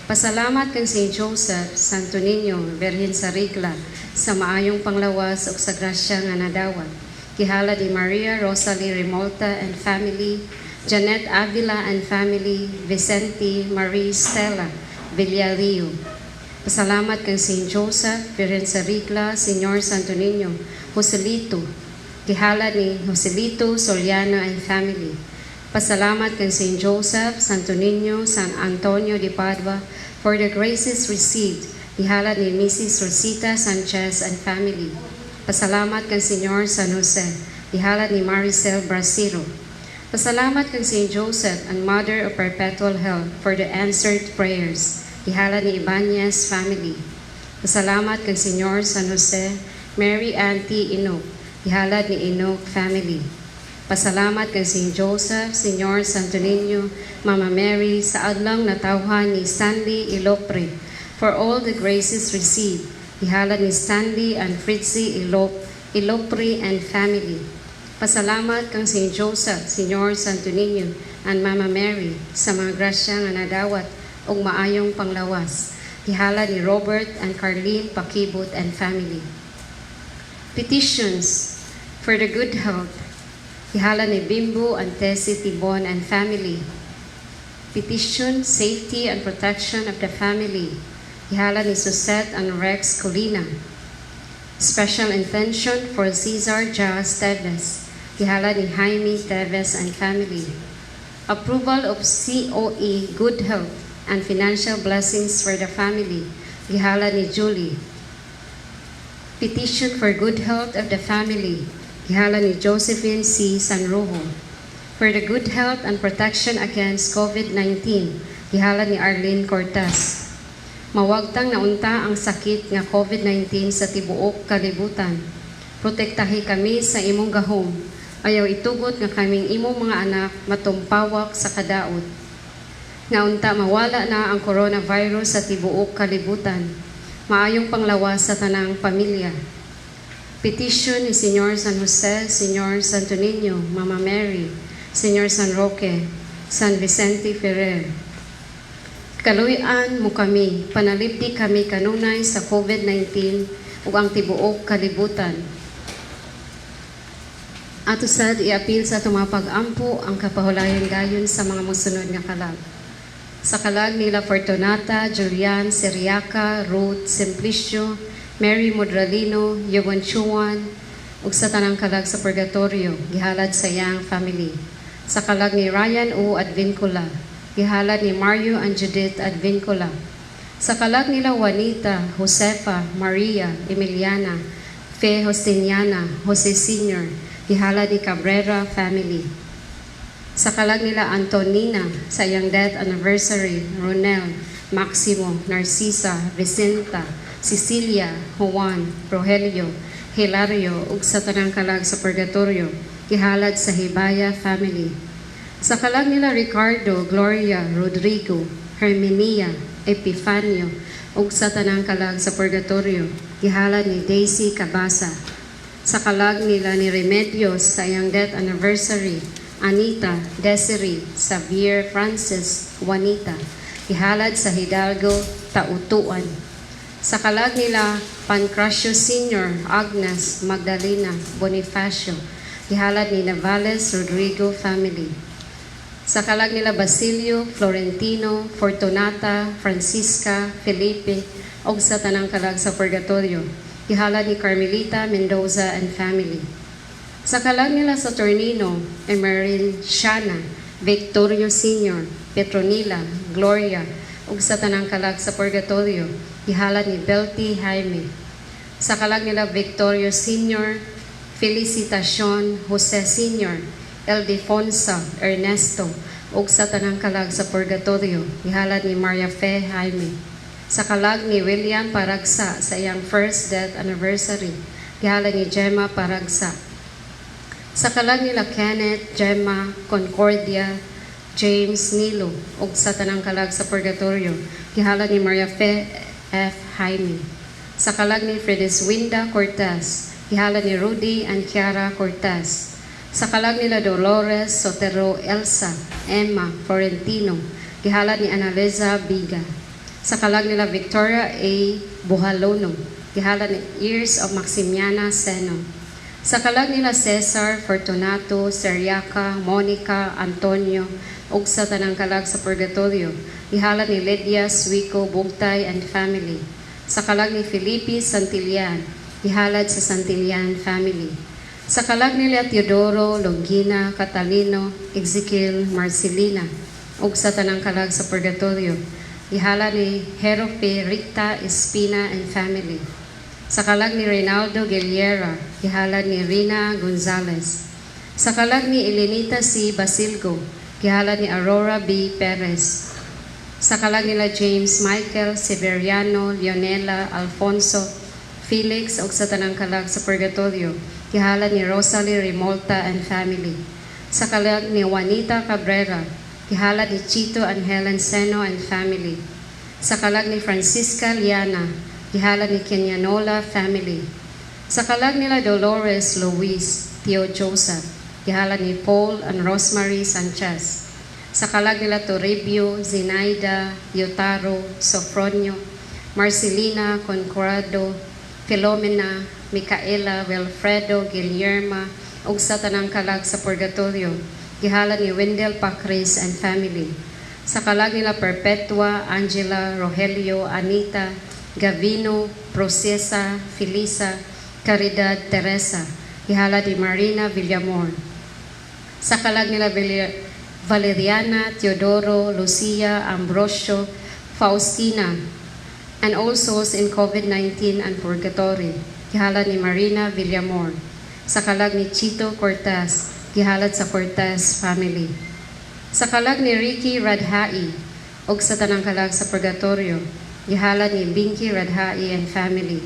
Speaker 7: Pasalamat kang St. Joseph, Santo Niño, Birhen sa Rigla, sa maayong panglawas ug sa grasya nga nadawat. Gihalad ni Maria Rosalie Remolta and family, Janet Avila and family, Vicente Marie Stella Villalio. Pasalamat kang St. Joseph, Birhen sa Rigla, Señor Santo Niño, Joselito. Gihalad ni Joselito Soliano and family. Pasalamat kang St. Joseph, Santo Niño, San Antonio de Padua for the graces received. Gihalad ni Mrs. Rosita Sanchez and family. Pasalamat kang Señor San Jose. Gihalad ni Maricel Brasiro. Pasalamat kang St. Joseph and Mother of Perpetual Help for the answered prayers. Gihalad ni Ibanez family. Pasalamat kang Señor San Jose, Mary Ann T. Ino, Gihalad ni Enoch family. Pasalamat kay St. Joseph, Señor Santo Niño, Mama Mary, sa adlong natawhan ni Stanley Ilopre, for all the graces received. Gihalad ni Stanley and Fritzy Ilopre and family. Pasalamat kang St. Joseph, Señor Santo Niño, and Mama Mary sa mga grasya nga nadawat ug maayong panglawas. Gihalad ni Robert and Carlene Pakibot and family. Petitions for the good health. Gihalad ni Bimbo and Tessie Tibon and family. Petition, safety and protection of the family. Gihalad ni Suzette and Rex Colina. Special intention for Cesar Jazz Teves. Gihalad ni Jaime Teves and family. Approval of COE, good health and financial blessings for the family. Gihalad ni Julie. Petition for good health of the family. Gihalad ni Josephine C. Sanrojo. For the good health and protection against COVID-19. Gihalad ni Arlene Cortez. Mawagtang na unta ang sakit nga COVID-19 sa tibuok kalibutan. Protektahi kami sa imong gahom. Ayaw itugot nga kaming imong mga anak matumpawak sa kadaot. Nga unta mawala na ang coronavirus sa tibuok kalibutan. Maayong panglawas sa tanang pamilya. Petition ni Señor San Jose, Señor Santo Niño, Mama Mary, Señor San Roque, San Vicente Ferrer. Kaluy-an mo kami, panalipdi kami kanunay sa COVID-19 ug ang tibuok kalibutan. Ato sad iapil sa atong mga pag-ampo ang kapahulayon gayon sa mga mosunod nga kalag. Sa kalag nila Fortunata, Julian, Siriaca, Ruth, Simplicio, Mary Modralino, Yvonne Chuan, ug sa tanang kalag sa Purgatorio, gihalad sa iyang family. Sa kalag ni Ryan O. Advincula, gihalad ni Mario and Judith Advincula. Sa kalag nila Juanita, Josefa, Maria, Emiliana, Fe Justiniana, Jose Sr., gihalad ni Cabrera family. Sa kalag nila Antonina, sa iyang death anniversary, Ronel, Maximo, Narcisa, Vicenta, Cecilia, Juan, Rogelio, Hilario, ug sa tanang kalag sa Purgatorio, gihalad sa Hibaya family. Sa kalag nila Ricardo, Gloria, Rodrigo, Herminia, Epifanio, ug sa tanang kalag sa Purgatorio, gihalad ni Daisy Cabasa. Sa kalag nila ni Remedios sa iyang death anniversary, Anita, Desiree, Xavier, Francis, Juanita, gihalad sa Hidalgo, Tautuan. Sa kalag nila Pancracio Sr., Agnes, Magdalena, Bonifacio, gihalad ni Navales Rodrigo family. Sa kalag nila Basilio, Florentino, Fortunata, Francisca, Felipe, ug sa tanang kalag sa Purgatorio, gihalad ni Carmelita Mendoza and family. Sa kalag nila Saturnino, Emerenciana, Victorio Sr., Petronila, Gloria, ug sa tanang kalag sa Purgatorio, gihalad ni Belty Jaime. Sa kalag nila Victorio Sr., Felicitacion Jose Sr., Ildefonso Ernesto, ug sa tanang kalag sa Purgatorio, gihalad ni Maria Fe Jaime. Sa kalag ni William Paragsa sa iyang first death anniversary, gihalad ni Gemma Paragsa. Sa kalag nila Kenneth, Gemma, Concordia, James Nilo, ug sa tanang kalag sa Purgatorio, gihalad ni Maria Fe F. Jaime. Sa kalag ni Fredis Winda Cortez, gihalad ni Rudy and Chiara Cortez. Sa kalag nila Dolores Sotero Elsa, Emma Florentino, gihalad ni Annalisa Biga. Sa kalag nila Victoria A. Buhalono, gihalad ni Years of Maximiana Seno. Sa kalag nila Cesar, Fortunato, Seriaca, Monica, Antonio, ug sa tanang kalag sa Purgatorio, gihalad ni Lydia Suico Bugtay and family. Sa kalag ni Felipe Santillan, gihalad sa Santillan family. Sa kalag nila Teodoro, Longina, Catalino, Ezekiel, Marcelina, ug sa tanang kalag sa Purgatorio, gihalad ni Herope Rita Espina and family. Sa kalag ni Reynaldo Giliera, gihalad ni Rina Gonzalez. Sa kalag ni Elenita C. Basilgo, gihalad ni Aurora B. Perez. Sa kalag nila James Michael Severiano, Leonela, Alfonso, Felix, ug sa tanang kalag sa Purgatorio, gihalad ni Rosalie Remolta and family. Sa kalag ni Juanita Cabrera, gihalad ni Chito and Helen Seno and family. Sa kalag ni Francisca Liana, gihalad ni Kenyanola family. Sa kalag nila Dolores Luis Tio Joseph, gihalad ni Paul and Rosemary Sanchez. Sa kalag nila Toribio, Zinaida, Yotaro, Sofronio, Marcelina Concorado, Filomena, Micaela, Wilfredo, Guillerma, ug sa tanang kalag sa Purgatorio, gihalad ni Wendell Pacris and family. Sa kalag nila Perpetua, Angela, Rogelio, Anita, Gavino, Procesa, Felisa, Caridad, Teresa, gihalad ni Marina Villamor. Sa kalag nila Valeriana, Teodoro, Lucia, Ambrosio, Faustina, and all souls in COVID-19 and Purgatory, gihalad ni Marina Villamor. Sa kalag ni Chito Cortez, gihalad sa Cortez family. Sa kalag ni Ricky Radhai, ug sa tanang kalag sa Purgatorio, gihalad ni Binky Radhai and family.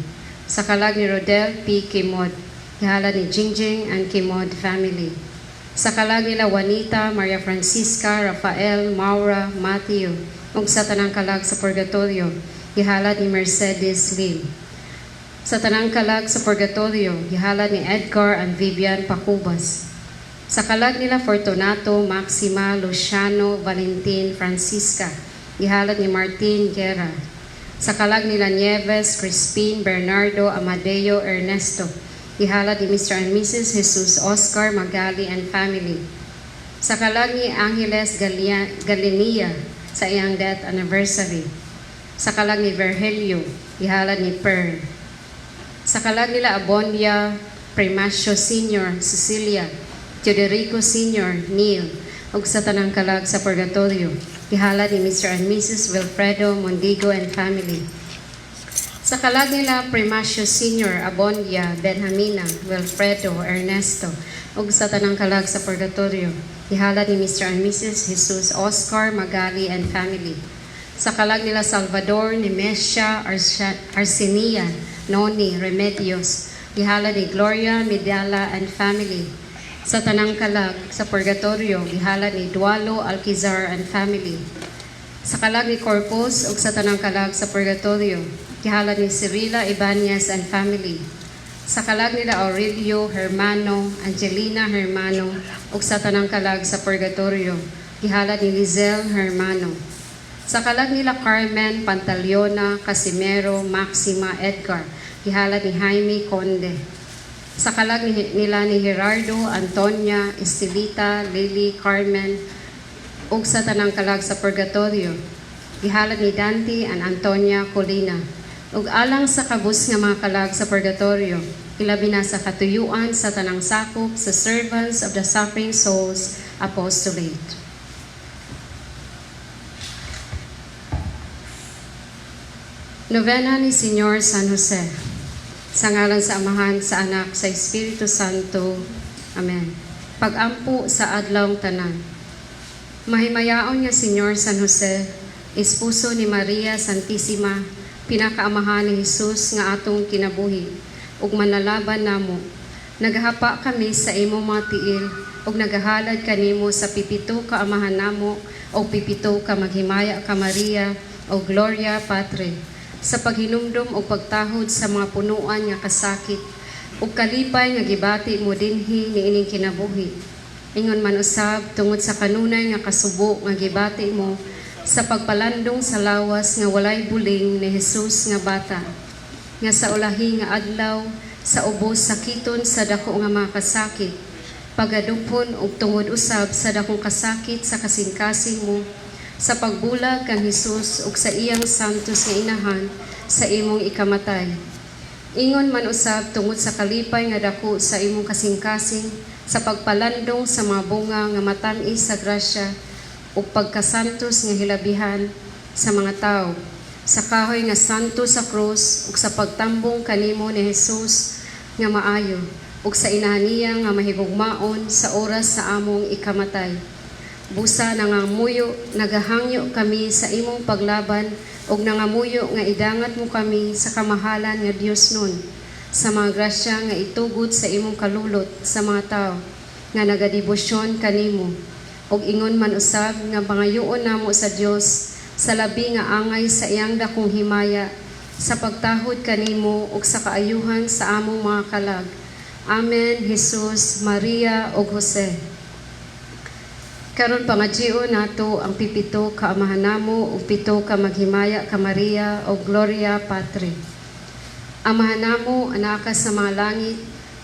Speaker 7: Sa kalag ni Rodel P. Kimod, gihalad ni Jingjing and Kimod family. Sa kalag nila Juanita, Maria Francisca, Rafael, Maura, Matthew, ug sa tanang kalag sa Purgatorio, gihalad ni Mercedes Lim. Sa tanang kalag sa Purgatorio, gihalad ni Edgar and Vivian Pacubas. Sa kalag nila Fortunato, Maxima, Luciano, Valentin, Francisca, gihalad ni Martin Guerra. Sa kalag nila Nieves, Crispin, Bernardo, Amadeo, Ernesto, gihalad ni Mr. and Mrs. Jesus Oscar Magali and family. Sa kalag ni Angeles Galinia sa iyang death anniversary. Sa kalag ni Virgilio, gihalad ni Per. Sa kalag nila Abondia, Primacio Sr., Cecilia, Teodorico Sr., Neil, ug sa tanang kalag sa Purgatorio, gihalad ni Mr. and Mrs. Wilfredo Mondigo and family. Sa kalag nila Primacio Sr., Abondia, Benjamina, Wilfredo, Ernesto, ug sa tanang kalag sa Purgatorio, gihalad ni Mr. and Mrs. Jesus Oscar Magali and family. Sa kalag nila Salvador, Nemesia, Arsenia, Noni, Remedios, gihalad ni Gloria, Medala and family. Sa tanang kalag sa Purgatorio, gihalad ni Dualo Alquizar and family. Sa kalag ni Corpus ug sa tanang kalag sa Purgatorio, gihalad ni Cirila Ibanez and family. Sa kalag nila Aurelio Hermano, Angelina Hermano ug sa tanang kalag sa Purgatorio, gihalad ni Lizelle Hermano. Sa kalag nila Carmen, Pantaleona, Casimero, Maxima, Edgar, gihalad ni Jaime Conde. Sa kalag nila ni Gerardo, Antonia, Estelita, Lily, Carmen, ug sa tanang kalag sa Purgatorio, gihalad ni Dante and Antonia Colina. Ug alang sa kabus nga mga kalag sa Purgatorio, ilabi na sa katuyuan sa tanang sakop sa Servants of the Suffering Souls Apostolate. Novena ni Señor San Jose. Sa ngalan sa Amahan, sa Anak, sa Espiritu Santo. Amen. Pagampo sa adlawng tanan. Mahimayaon nga Señor San Jose, esposo ni Maria Santisima, pinakaamahan ni Jesus nga atong kinabuhi, ug manlalaban namo. Nagahapa kami sa imong mga tiil, ug nagahalad kanimo sa pipito ka amahan namo, ug pipito ka maghimaya ka Maria, ug Gloria Patri, sa paghinumdom og pagtahod sa mga punuan nga kasakit ug kalipay nga gibati mo dinhi niining kinabuhi. Ingon man usab tungod sa kanunay nga kasubo nga gibati mo sa pagpalandong sa lawas nga walay buling ni Jesus nga bata, nga sa ulahi nga adlaw sa ubos sakiton sa dako nga mga kasakit, pagadupon og tungod usab sa dakong kasakit sa kasing-kasing mo, sa pagbulag kang Hesus ug sa iyang santos nga inahan sa imong ikamatay. Ingon man usab tungod sa kalipay nga dako sa imong kasing-kasing sa pagpalandong sa mga bunga nga matan-is sa grasya ug pagkasantos nga hilabihan sa mga tawo, sa kahoy nga santo sa krus ug sa pagtambong kanimo ni Hesus nga maayo ug sa inahan niya nga mahigugmaon sa oras sa among ikamatay. Busa nangamuyo, nagahangyo kami sa imong paglaban ug nangamuyo nga idangat mo kami sa kamahalan nga Dios nun. sa mga grasya nga itugot sa imong kalulot sa mga tawo nga nagadebosyon kanimo. Ug ingon man usab nga pangayoon namo sa Dios sa labi nga angay sa iyang dakong himaya sa pagtahod kanimo ug sa kaayuhan sa among mga kalag. Amen. Jesus, Maria ug Jose. Karon pangajion nato ang pipito ka Amahan namo ug pito ka Maghimaya ka Maria ug Gloria Patri. Amahan namo, anaa ka sa mga langit,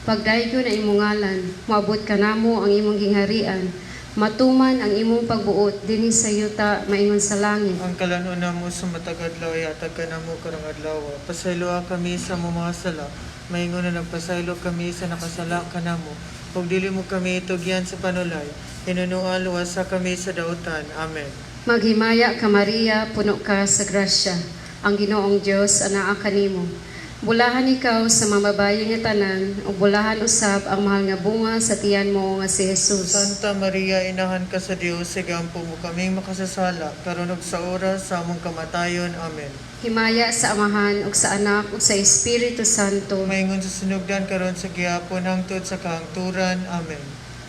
Speaker 7: pagdaygon ang imong ngalan, moabot kanamo ang imong gingharian, matuman ang imong pagbuot dinhi sa yuta maingon sa langit.
Speaker 1: Ang kalan-on namo sa matag adlaw ihatag kanamo karong adlaw. Pasayloa kami sa among mga sala, maingon na nagpasaylo kami sa nakasala kanamo. Ug dili mo kami itugyan sa panulay, hinunoa luwasa kami sa dautan. Amen.
Speaker 7: Maghimaya ka Maria, puno ka sa grasya. Ang Ginoong Dios anaa kanimo. Bulahan ikaw sa mga babaye nga tanan, ug bulahan usab ang mahal nga bunga sa tiyan mo nga si Jesus.
Speaker 1: Santa Maria, inahan ka sa Dios, sigampo mo kaming makasasala, karon ug sa oras sa among kamatayon. Amen.
Speaker 7: Himaya sa Amahan ug sa Anak ug sa Espiritu Santo.
Speaker 1: Maingon sa sinugdan karon sa gihapon hangtod sa kahangturan. Amen.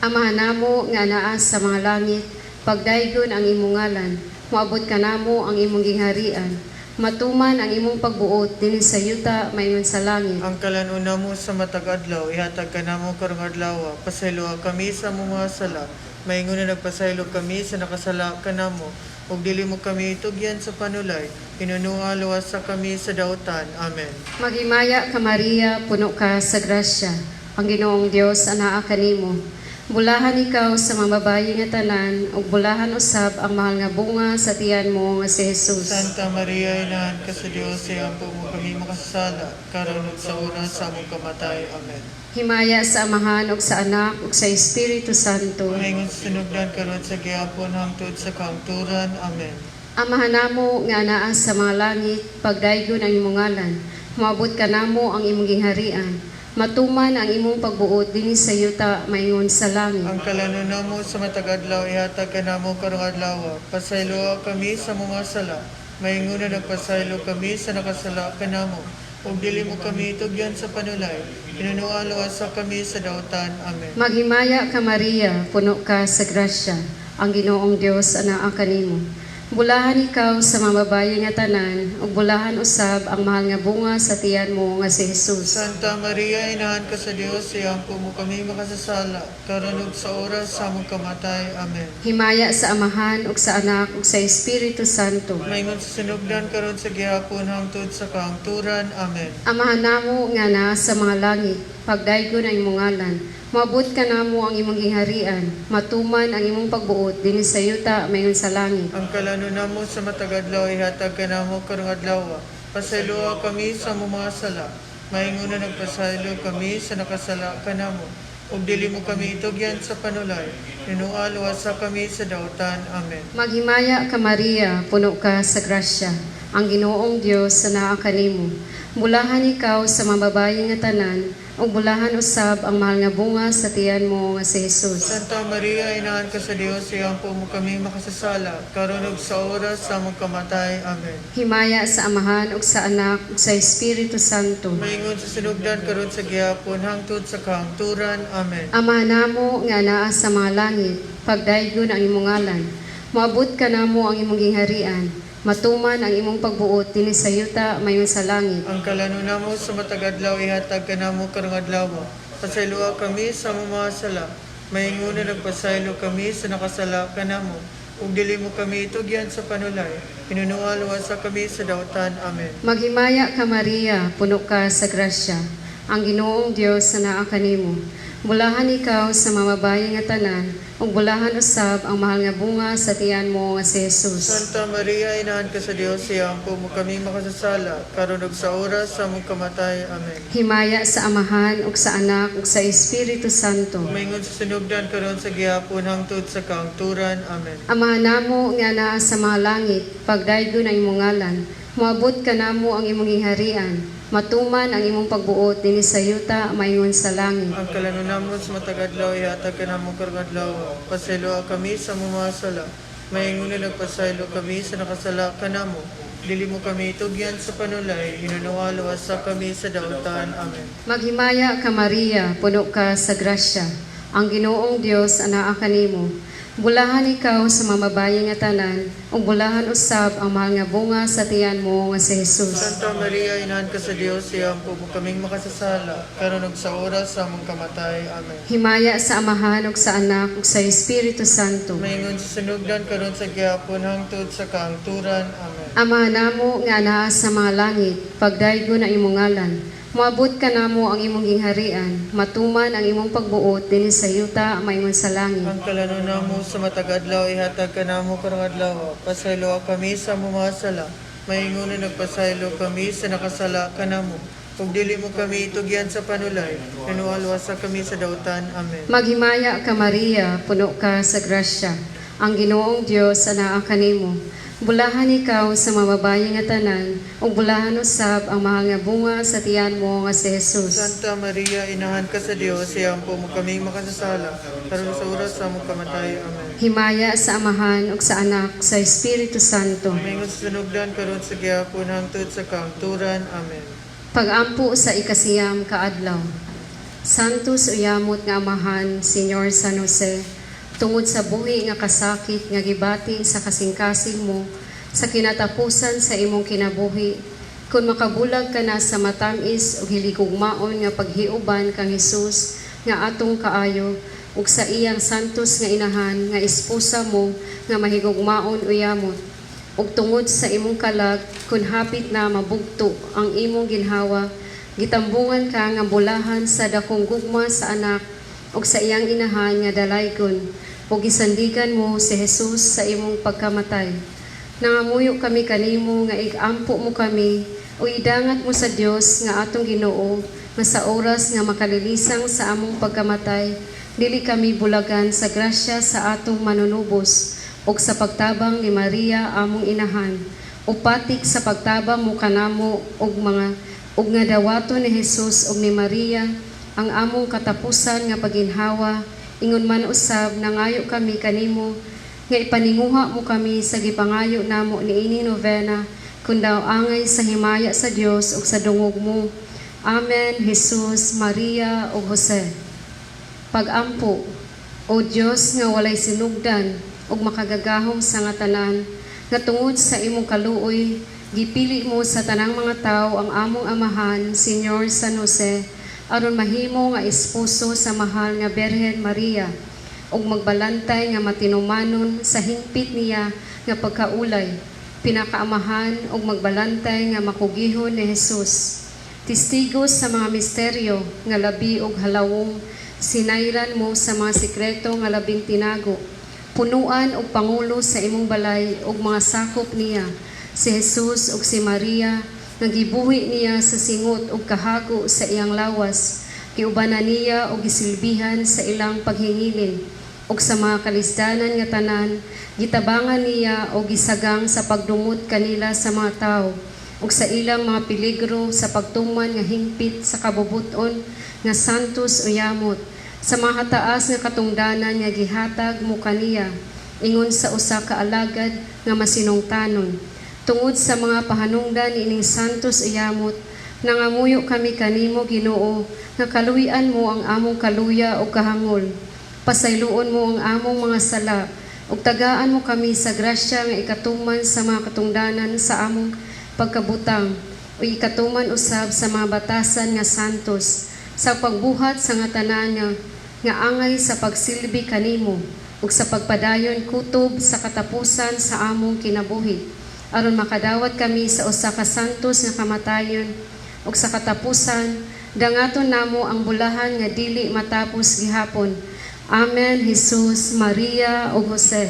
Speaker 7: Amahan namo nga anaa sa mga langit, pagdaygon ang imong ngalan, moabot kanamo ang imong gingharian, matuman ang imong pagbuot dinhi sa yuta maingon sa langit.
Speaker 1: Ang kalan-on namo sa matag adlaw, ihatag kanamo karong adlaw. Pasayloa kami sa among mga sala, maingon na nagpasaylo kami sa nakasala kanamo. Ug dili mo kami itugyan sa panulay, hinunoa luwasa kami sa dautan. Amen.
Speaker 7: Maghimaya ka Maria, puno ka sa grasya. Ang Ginoong Dios anaa kanimo. Bulahan ikaw sa mga babaye nga tanan, ug bulahan usab ang mahal nga bunga sa tiyan mo nga si Jesus.
Speaker 1: Santa Maria, inahan ka sa Dios, iampo mo kami makasasala, karon ug sa oras sa among kamatay. Amen.
Speaker 7: Himaya sa Amahan ug sa Anak ug sa Espiritu Santo.
Speaker 1: Maingon sa sinugdan karon sa gihapon hangtod sa kahangturan. Amen.
Speaker 7: Amahan namo nga anaa sa mga langit, pagdaygon ang imong ngalan. Moabot kanamo ang imong gingharian. Matuman ang imong pagbuot dinhi sa yuta maingon sa langit.
Speaker 1: Ang kalan-on namo sa matag adlaw ihatag kanamo karong adlaw. Pasayloa kami sa among mga sala, maingon na nagpasaylo kami sa nakasala kanamo. Ug dili mo kami itugyan sa panulay, hinunoa luwasa kami sa dautan. Amen.
Speaker 7: Maghimaya ka Maria, puno ka sa grasya. Ang Ginoong Dios anaa kanimo. Bulahan ikaw sa mga babaye nga tanan, ug bulahan usab ang mahal nga bunga sa tiyan mo nga si Jesus.
Speaker 1: Santa Maria, inahan ka sa Dios, iampo mo kami makasasala, karon ug sa oras sa among kamatay. Amen.
Speaker 7: Himaya sa Amahan ug sa Anak ug sa Espiritu Santo.
Speaker 1: Maingon sa sinugdan karon sa gihapon hangtod sa kahangturan. Amen.
Speaker 7: Amahan namo nga naa sa mga langit, pagdaygon ang imong ngalan. Moabot kanamo ang imong gingharian, matuman ang imong pagbuot dinhi sa yuta mayon sa langit.
Speaker 1: Ang kalan-on namo sa matag adlaw ihatag kanamo karong adlaw. Pasayloa kami sa among mga sala, maingon na nagpasaylo kami sa nakasala kanamo. Ug dili mo kami itugyan sa panulay, hinunoa luwasa kami sa dautan. Amen.
Speaker 7: Maghimaya ka Maria, puno ka sa grasya. Ang Ginoong Dios anaa kanimo. Bulahan ikaw sa mga babaye nga tanan, ug bulahan usab ang mahal nga bunga sa tiyan mo nga si Jesus.
Speaker 1: Santa Maria, inahan ka sa Dios, iampo mo kami makasasala, karon ug sa oras sa among kamatay. Amen.
Speaker 7: Himaya sa Amahan ug sa Anak ug sa Espiritu Santo.
Speaker 1: Maingon sa sinugdan karon sa gihapon hangtod sa kahangturan. Amen.
Speaker 7: Ama namo nga naa sa mga langit, pagdaygon ang imong ngalan. Moabot kanamo ang imong gingharian. Matuman ang imong pagbuot dinhi sa yuta mayon sa langit.
Speaker 1: Ang kalan-on namo sa matag adlaw ihatag kanamo karong adlaw. Pasayloa kami sa among mga sala, maingon na nagpasaylo kami sa nakasala kanamo. Ug dili mo kami itugyan sa panulay, hinunoa luwasa kami sa dautan. Amen.
Speaker 7: Maghimaya ka Maria, puno ka sa grasya. Ang Ginoong Dios anaa kanimo. Bulahan ikaw sa mga babaye nga tanan, ug bulahan usab ang mahal nga bunga sa tiyan mo nga si Jesus.
Speaker 1: Santa Maria, inahan ka sa Dios, iampo mo kami makasasala, karon ug sa oras sa among kamatay. Amen.
Speaker 7: Himaya sa Amahan ug sa Anak ug sa Espiritu Santo.
Speaker 1: Maingon sa sinugdan karon sa gihapon hangtod sa kahangturan. Amen.
Speaker 7: Amahan namo nga naa sa mga langit, pagdaygon ang imong ngalan. Moabot kanamo ang imong gingharian. Matuman ang imong pagbuot dinhi sa yuta maingon sa langit.
Speaker 1: Ang kalan-on namo sa matag adlaw ihatag kanamo karong adlaw. Pasayloa kami sa among mga sala, maingon na nagpasaylo kami sa nakasala kanamo. Dili mo kami itugyan sa panulay, hinunuha luwasa kami sa dautan. Amen.
Speaker 7: Maghimaya ka, Maria, puno ka sa grasya. Ang Ginoong Dios anaa kanimo. Bulahan ikaw sa mga babaye nga tanan, ug bulahan usab ang mahal nga bunga sa tiyan mo nga si Jesus.
Speaker 1: Santa Maria, inahan ka sa Dios, iampo mo kaming makasasala, karon ug sa oras sa among kamatay. Amen.
Speaker 7: Himaya sa Amahan ug sa Anak ug sa Espiritu Santo.
Speaker 1: Maingon sa sinugdan karon sa gihapon hangtod sa kaangturan. Amen.
Speaker 7: Ama namo nga anaa sa mga langit, pagdaygo na imong ngalan. Moabot ka namo ang imong gingharian, matuman ang imong pagbuot dinhi sa yuta maingon sa langit.
Speaker 1: Ang kalano namo sa matag adlaw ihatag kanamo karong adlaw. Pasayloa kami sa among mga sala. Maingon na nagpasaylo kami sa nakasala kanamo. Ug dili mo kami itugyan sa panulay, hinualwasa kami sa dautan. Amen.
Speaker 7: Maghimaya ka, Maria, puno ka sa grasya. Ang Ginoong Dios anaa kanimo. Bulahan ikaw sa mga babaye nga tanan, ug bulahan usab ang mahal nga bunga sa tiyan mo nga si Jesus.
Speaker 1: Santa Maria, inahan ka sa Dios, iampo mo kaming makasasala, karon sa oras sa among kamatay. Amen.
Speaker 7: Himaya sa Amahan ug sa Anak sa Espiritu Santo.
Speaker 1: Maingon sa sinugdan karon sa gihapon hangtod sa kaangturan. Amen.
Speaker 7: Pagampo sa 9 ka adlaw. Santos uyamot nga Amahan, Senyor San Jose, tungod sa buhi nga kasakit nga gibati sa kasing-kasing mo sa kinatapusan sa imong kinabuhi, kun makabulag ka na sa matamis ug hiligugmaon nga paghiuban kang Hesus nga atong kaayo ug sa iyang santos nga inahan nga esposa mo nga mahigugmaon uyamot, ug tungod sa imong kalag kun hapit na mabugto ang imong ginhawa, gitambungan ka nga bulahan sa dakong gugma sa anak ug sa iyang inahan nga dalaygon, ug gisandigan mo si Jesus sa imong pagkamatay. Nangamuyo kami kanimo nga igampo mo kami ug idangat mo sa Dios nga atong Ginoo nga sa oras nga makalilisang sa among pagkamatay dili kami bulagan sa grasya sa atong manunubos ug sa pagtabang ni Maria among inahan, upatik sa pagtabang mo kanamo og mga ug nga dawaton ni Jesus ug ni Maria ang among katapusan nga paginhawa. Ingon man usab, nangayo kami kanimo nga ipaninguha mo kami sa gipangayo namo niini novena kun daw angay sa himaya sa Dios ug sa dungog mo. Amen. Jesus, Maria ug Jose. Pagampo. O Dios nga walay sinugdan ug makagagahom sa nga tanan, nga tungod sa imong kaluoy gipili mo sa tanang mga tawo ang among amahan, Senyor San Jose, aron mahimo nga esposo sa mahal nga Berhen Maria ug magbalantay nga matinumanon sa hingpit niya nga pagkaulay, pinakaamahan ug magbalantay nga makugihon ni Jesus. Testigo sa mga misteryo nga labi og halawong, sinayran mo sa mga sikreto nga labing tinago, punuan og pangulo sa imong balay ug mga sakop niya, si Jesus ug si Maria, nga gibuhi niya sa singot ug kahago sa iyang lawas, giubanan niya og gisilbihan sa ilang paghingilin, ug sa mga kalisdanan nga tanan, gitabangan niya og gisagang sa pagdumot kanila sa mga tawo, ug sa ilang mga peligro sa pagtuman nga hingpit sa kabubuton nga santos uyamot, sa mga hataas nga katungdanan nga gihatag mo kaniya, ingon sa usa ka alagad nga masinungtanon. Tungod sa mga pahanungdan ining santos uyamot, nangamuyo kami kanimo, Ginoo, nga kaluy-an mo ang among kaluya ug kahangol. Pasayloon mo ang among mga sala ug tagaan mo kami sa grasya nga ikatuman sa mga katungdanan sa among pagkabutang o ikatuman usab sa mga batasan nga santos sa pagbuhat sa nga tanan nga angay sa pagsilbi kanimo ug sa pagpadayon kutob sa katapusan sa among kinabuhi, aron makadawat kami sa usa ka santos nga kamatayon ug sa katapusan dangaton namo ang bulahan nga dili matapos gihapon. Amen. Jesus, Maria ug Jose.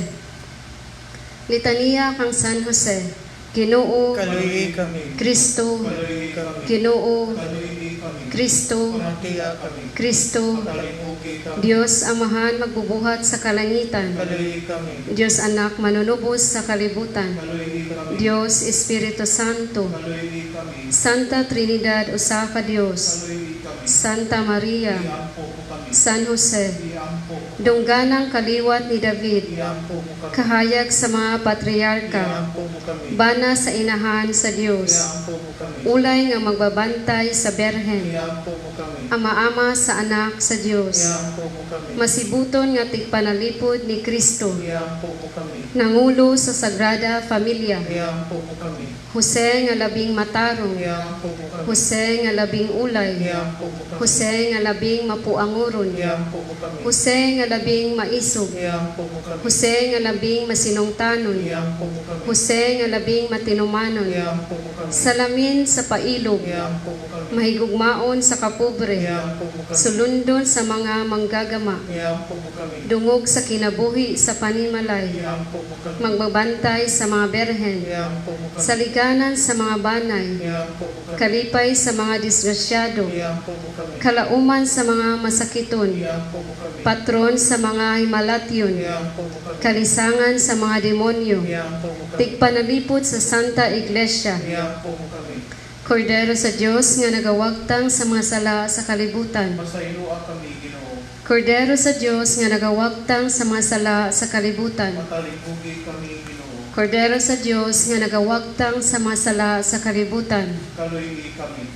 Speaker 7: Litaniya kang San Jose. Ginoo,
Speaker 1: Kaluyi kami.
Speaker 7: Kristo,
Speaker 2: Kaluyi kami.
Speaker 7: Ginoo,
Speaker 2: Kaluyi kami.
Speaker 7: Kristo,
Speaker 1: Pamatiya kami.
Speaker 7: Kristo,
Speaker 2: Kalimugi kami.
Speaker 7: Dios Amahan magbubuhat sa kalangitan,
Speaker 1: Kaluyi kami.
Speaker 7: Dios Anak manunubos sa kalibutan,
Speaker 2: Kaluyi kami.
Speaker 7: Dios Espiritu Santo,
Speaker 2: Kaluyi kami.
Speaker 7: Santa Trinidad usa ka Dios,
Speaker 2: Kaluyi kami.
Speaker 7: Santa Maria,
Speaker 2: Iampo mo kami.
Speaker 7: San Jose,
Speaker 2: Iampo mo kami.
Speaker 7: Dungganang kaliwat ni David,
Speaker 8: Iampo mo kami.
Speaker 7: Kahayag sa mga patriarka,
Speaker 8: Iampo mo kami.
Speaker 7: Bana sa inahan sa Dios,
Speaker 8: Iampo mo kami.
Speaker 7: Ulay nga magbabantay sa berhen,
Speaker 8: Iampo mo kami.
Speaker 7: Ama-ama sa anak sa Dios,
Speaker 8: Iampo mo kami.
Speaker 7: Masibuton nga tigpanalipod ni Kristo,
Speaker 8: Iampo mo kami.
Speaker 7: Nangulo sa Sagrada Familia,
Speaker 8: Iampo mo kami.
Speaker 7: Jose nga labing matarong,
Speaker 8: Iampo mo kami.
Speaker 7: Jose nga labing ulay,
Speaker 8: Iampo mo kami.
Speaker 7: Jose nga labing mapuanguron,
Speaker 8: Iampo mo kami.
Speaker 7: Jose nga labing maisog,
Speaker 8: Iampo mo kami.
Speaker 7: Jose nga labing masinungtanon,
Speaker 8: Iampo mo kami.
Speaker 7: Jose nga labing matinumanon,
Speaker 8: Iampo mo kami.
Speaker 7: Salamin sa pailog,
Speaker 8: Iampo mo kami.
Speaker 7: Mahigugmaon sa kapobre,
Speaker 8: Iampo mo kami.
Speaker 7: Sulundon sa mga manggagama,
Speaker 8: Iampo mo kami.
Speaker 7: Dungog sa kinabuhi sa panimalay,
Speaker 8: Iampo mo kami.
Speaker 7: Magbabantay sa mga berhen,
Speaker 8: Iampo mo kami.
Speaker 7: Saliganan sa mga banay,
Speaker 8: Iampo mo kami.
Speaker 7: Kalipay sa mga disgrasyado,
Speaker 8: Iampo mo kami.
Speaker 7: Kalauman sa mga masakiton,
Speaker 8: Iampo mo kami.
Speaker 7: Patron sa mga himalatyon,
Speaker 8: Iampo mo kami.
Speaker 7: Kalisangan sa mga demonyo,
Speaker 8: Iampo mo kami.
Speaker 7: Tigpanalipod sa Santa Iglesia,
Speaker 8: Iampo mo kami.
Speaker 7: Kordero sa Dios nga nagawagtang sa mga sala sa kalibutan.
Speaker 8: Pasayloa kami, Ginoo.
Speaker 7: Kordero sa Dios nga nagawagtang sa mga sala sa kalibutan.
Speaker 8: Matalinghugi kami, Ginoo.
Speaker 7: Kordero sa Dios nga nagawagtang sa mga sala sa kalibutan.
Speaker 8: Kaluy-i kami.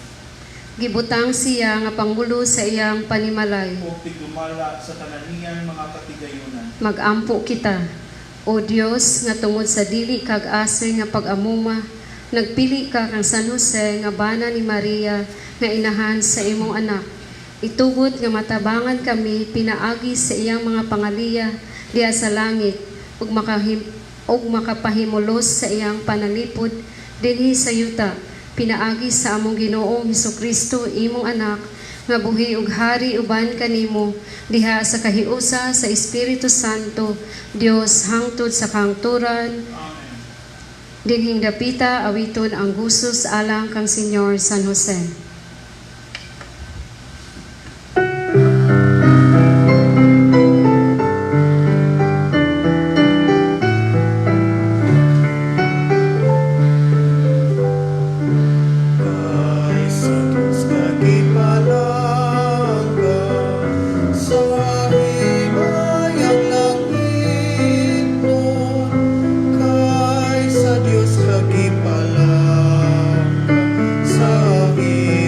Speaker 7: Gibutang siya nga pangulo sa iyang panimalay.
Speaker 8: Ug tigdumala sa tanan niyang mga katigayunan.
Speaker 7: Magampo kita. O Dios nga tungod sa dili kag asoy nga pag-amuma, nagpili ka kang San Jose nga bana ni Maria nga inahan sa imong anak. Itugot nga matabangan kami pinaagi sa iyang mga pangaliya diha sa langit ug makapahimulos sa iyang panalipod dinhi sa yuta pinaagi sa among Ginoong Hesukristo, imong anak, nga buhi ug hari uban kanimo diha sa kahiusa sa Espiritu Santo, Dios, hangtod sa kahangturan.
Speaker 8: Amen.
Speaker 7: Dinhing dapita awiton ang gusos alang kang Senyor San Jose.
Speaker 2: Kay sa Diyos kagipalangga sa himayang langitnon. Kay sa Diyos kagipalangga sa himayang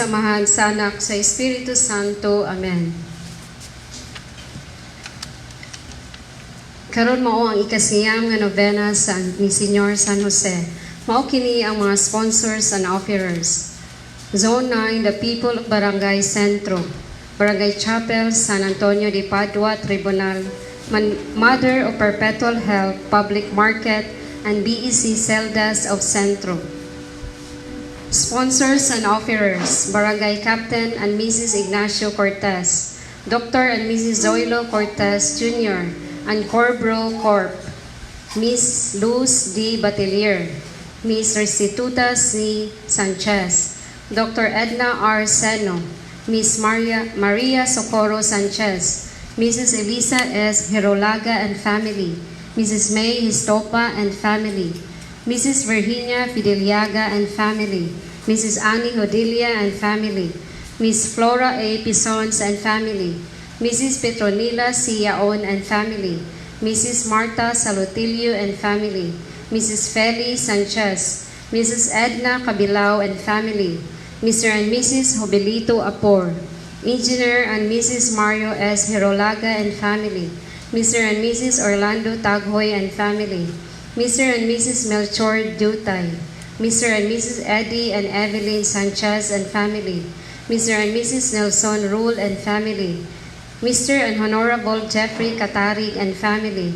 Speaker 7: sa Amahan, sa Anak, sa Espiritu Santo. Amen. Karon mao ang ikasiyam nga nobena sa ni Senyor San Jose. Mao kini ang mga sponsors and offerers. Zone 9, the people of Barangay Centro, Barangay Chapel, San Antonio de Padua Tribunal, Mother of Perpetual Help, Public Market, and BEC Celdas of Centro. Sponsors and offerers, Barangay Captain and Mrs. Ignacio Cortez, Dr. and Mrs. Zoilo Cortez Jr., and Corbro Corp., Miss Luz D. Batelier, Miss Restituta C. Sanchez, Dr. Edna R. Seno, Miss Maria Socorro Sanchez, Mrs. Elisa S. Herolaga and family, Mrs. May Histopa and family, Mrs. Virginia Fideliaga and family, Mrs. Annie Hodilia and family, Miss Flora A. Pisons and family, Mrs. Petronila C. Yaon and family, Mrs. Marta Salutillo and family, Mrs. Feli Sanchez, Mrs. Edna Cabilao and family, Mr. and Mrs. Jovelito Apor, Engineer and Mrs. Mario S. Herolaga and family, Mr. and Mrs. Orlando Taghoy and family, Mr. and Mrs. Melchor Dutay, Mr. and Mrs. Eddie and Evelyn Sanchez and family, Mr. and Mrs. Nelson Rule and family, Mr. and Honorable Jeffrey Katarig and family,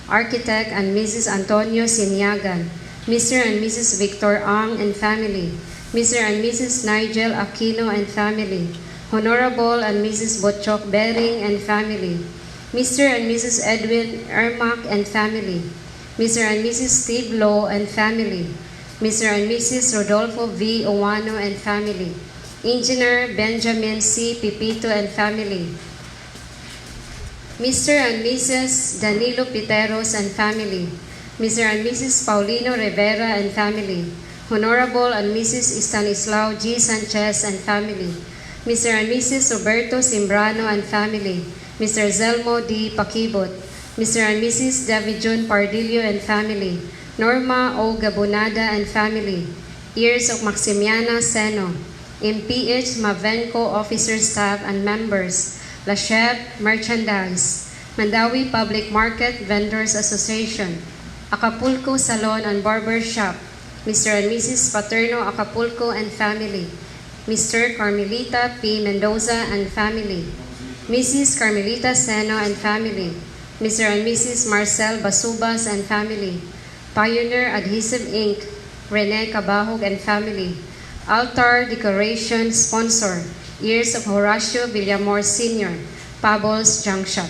Speaker 7: Architect and Mrs. Antonio Sinyagan, Mr. and Mrs. Victor Ang and family, Mr. and Mrs. Nigel Aquino and family, Honorable and Mrs. Botchok Bering and family, Mr. and Mrs. Edwin Ermac and family, Mr. and Mrs. Steve Lowe and family, Mr. and Mrs. Rodolfo V. Owano and family, Engineer Benjamin C. Pipito and family, Mr. and Mrs. Danilo Piteros and family, Mr. and Mrs. Paulino Rivera and family, Honorable and Mrs. Stanislao G. Sanchez and family, Mr. and Mrs. Roberto Simbrano and family, Mr. Zelmo D. Pakibot, Mr. and Mrs. David John Pardillo and family, Norma O. Gabonada and family, Ears of Maximiana Seno, MPH Mavenco officer staff and members, La Chef Merchandise, Mandawi Public Market Vendors Association, Acapulco Salon and Barber Shop, Mr. and Mrs. Paterno Acapulco and family, Mr. Carmelita P. Mendoza and family, Mrs. Carmelita Seno and family, Mr. and Mrs. Marcel Basubas and family, Pioneer Adhesive Inc., Rene Cabahug and family, Altar Decoration Sponsor, Ears of Horacio Villamor Sr., Pablos Junk Shop.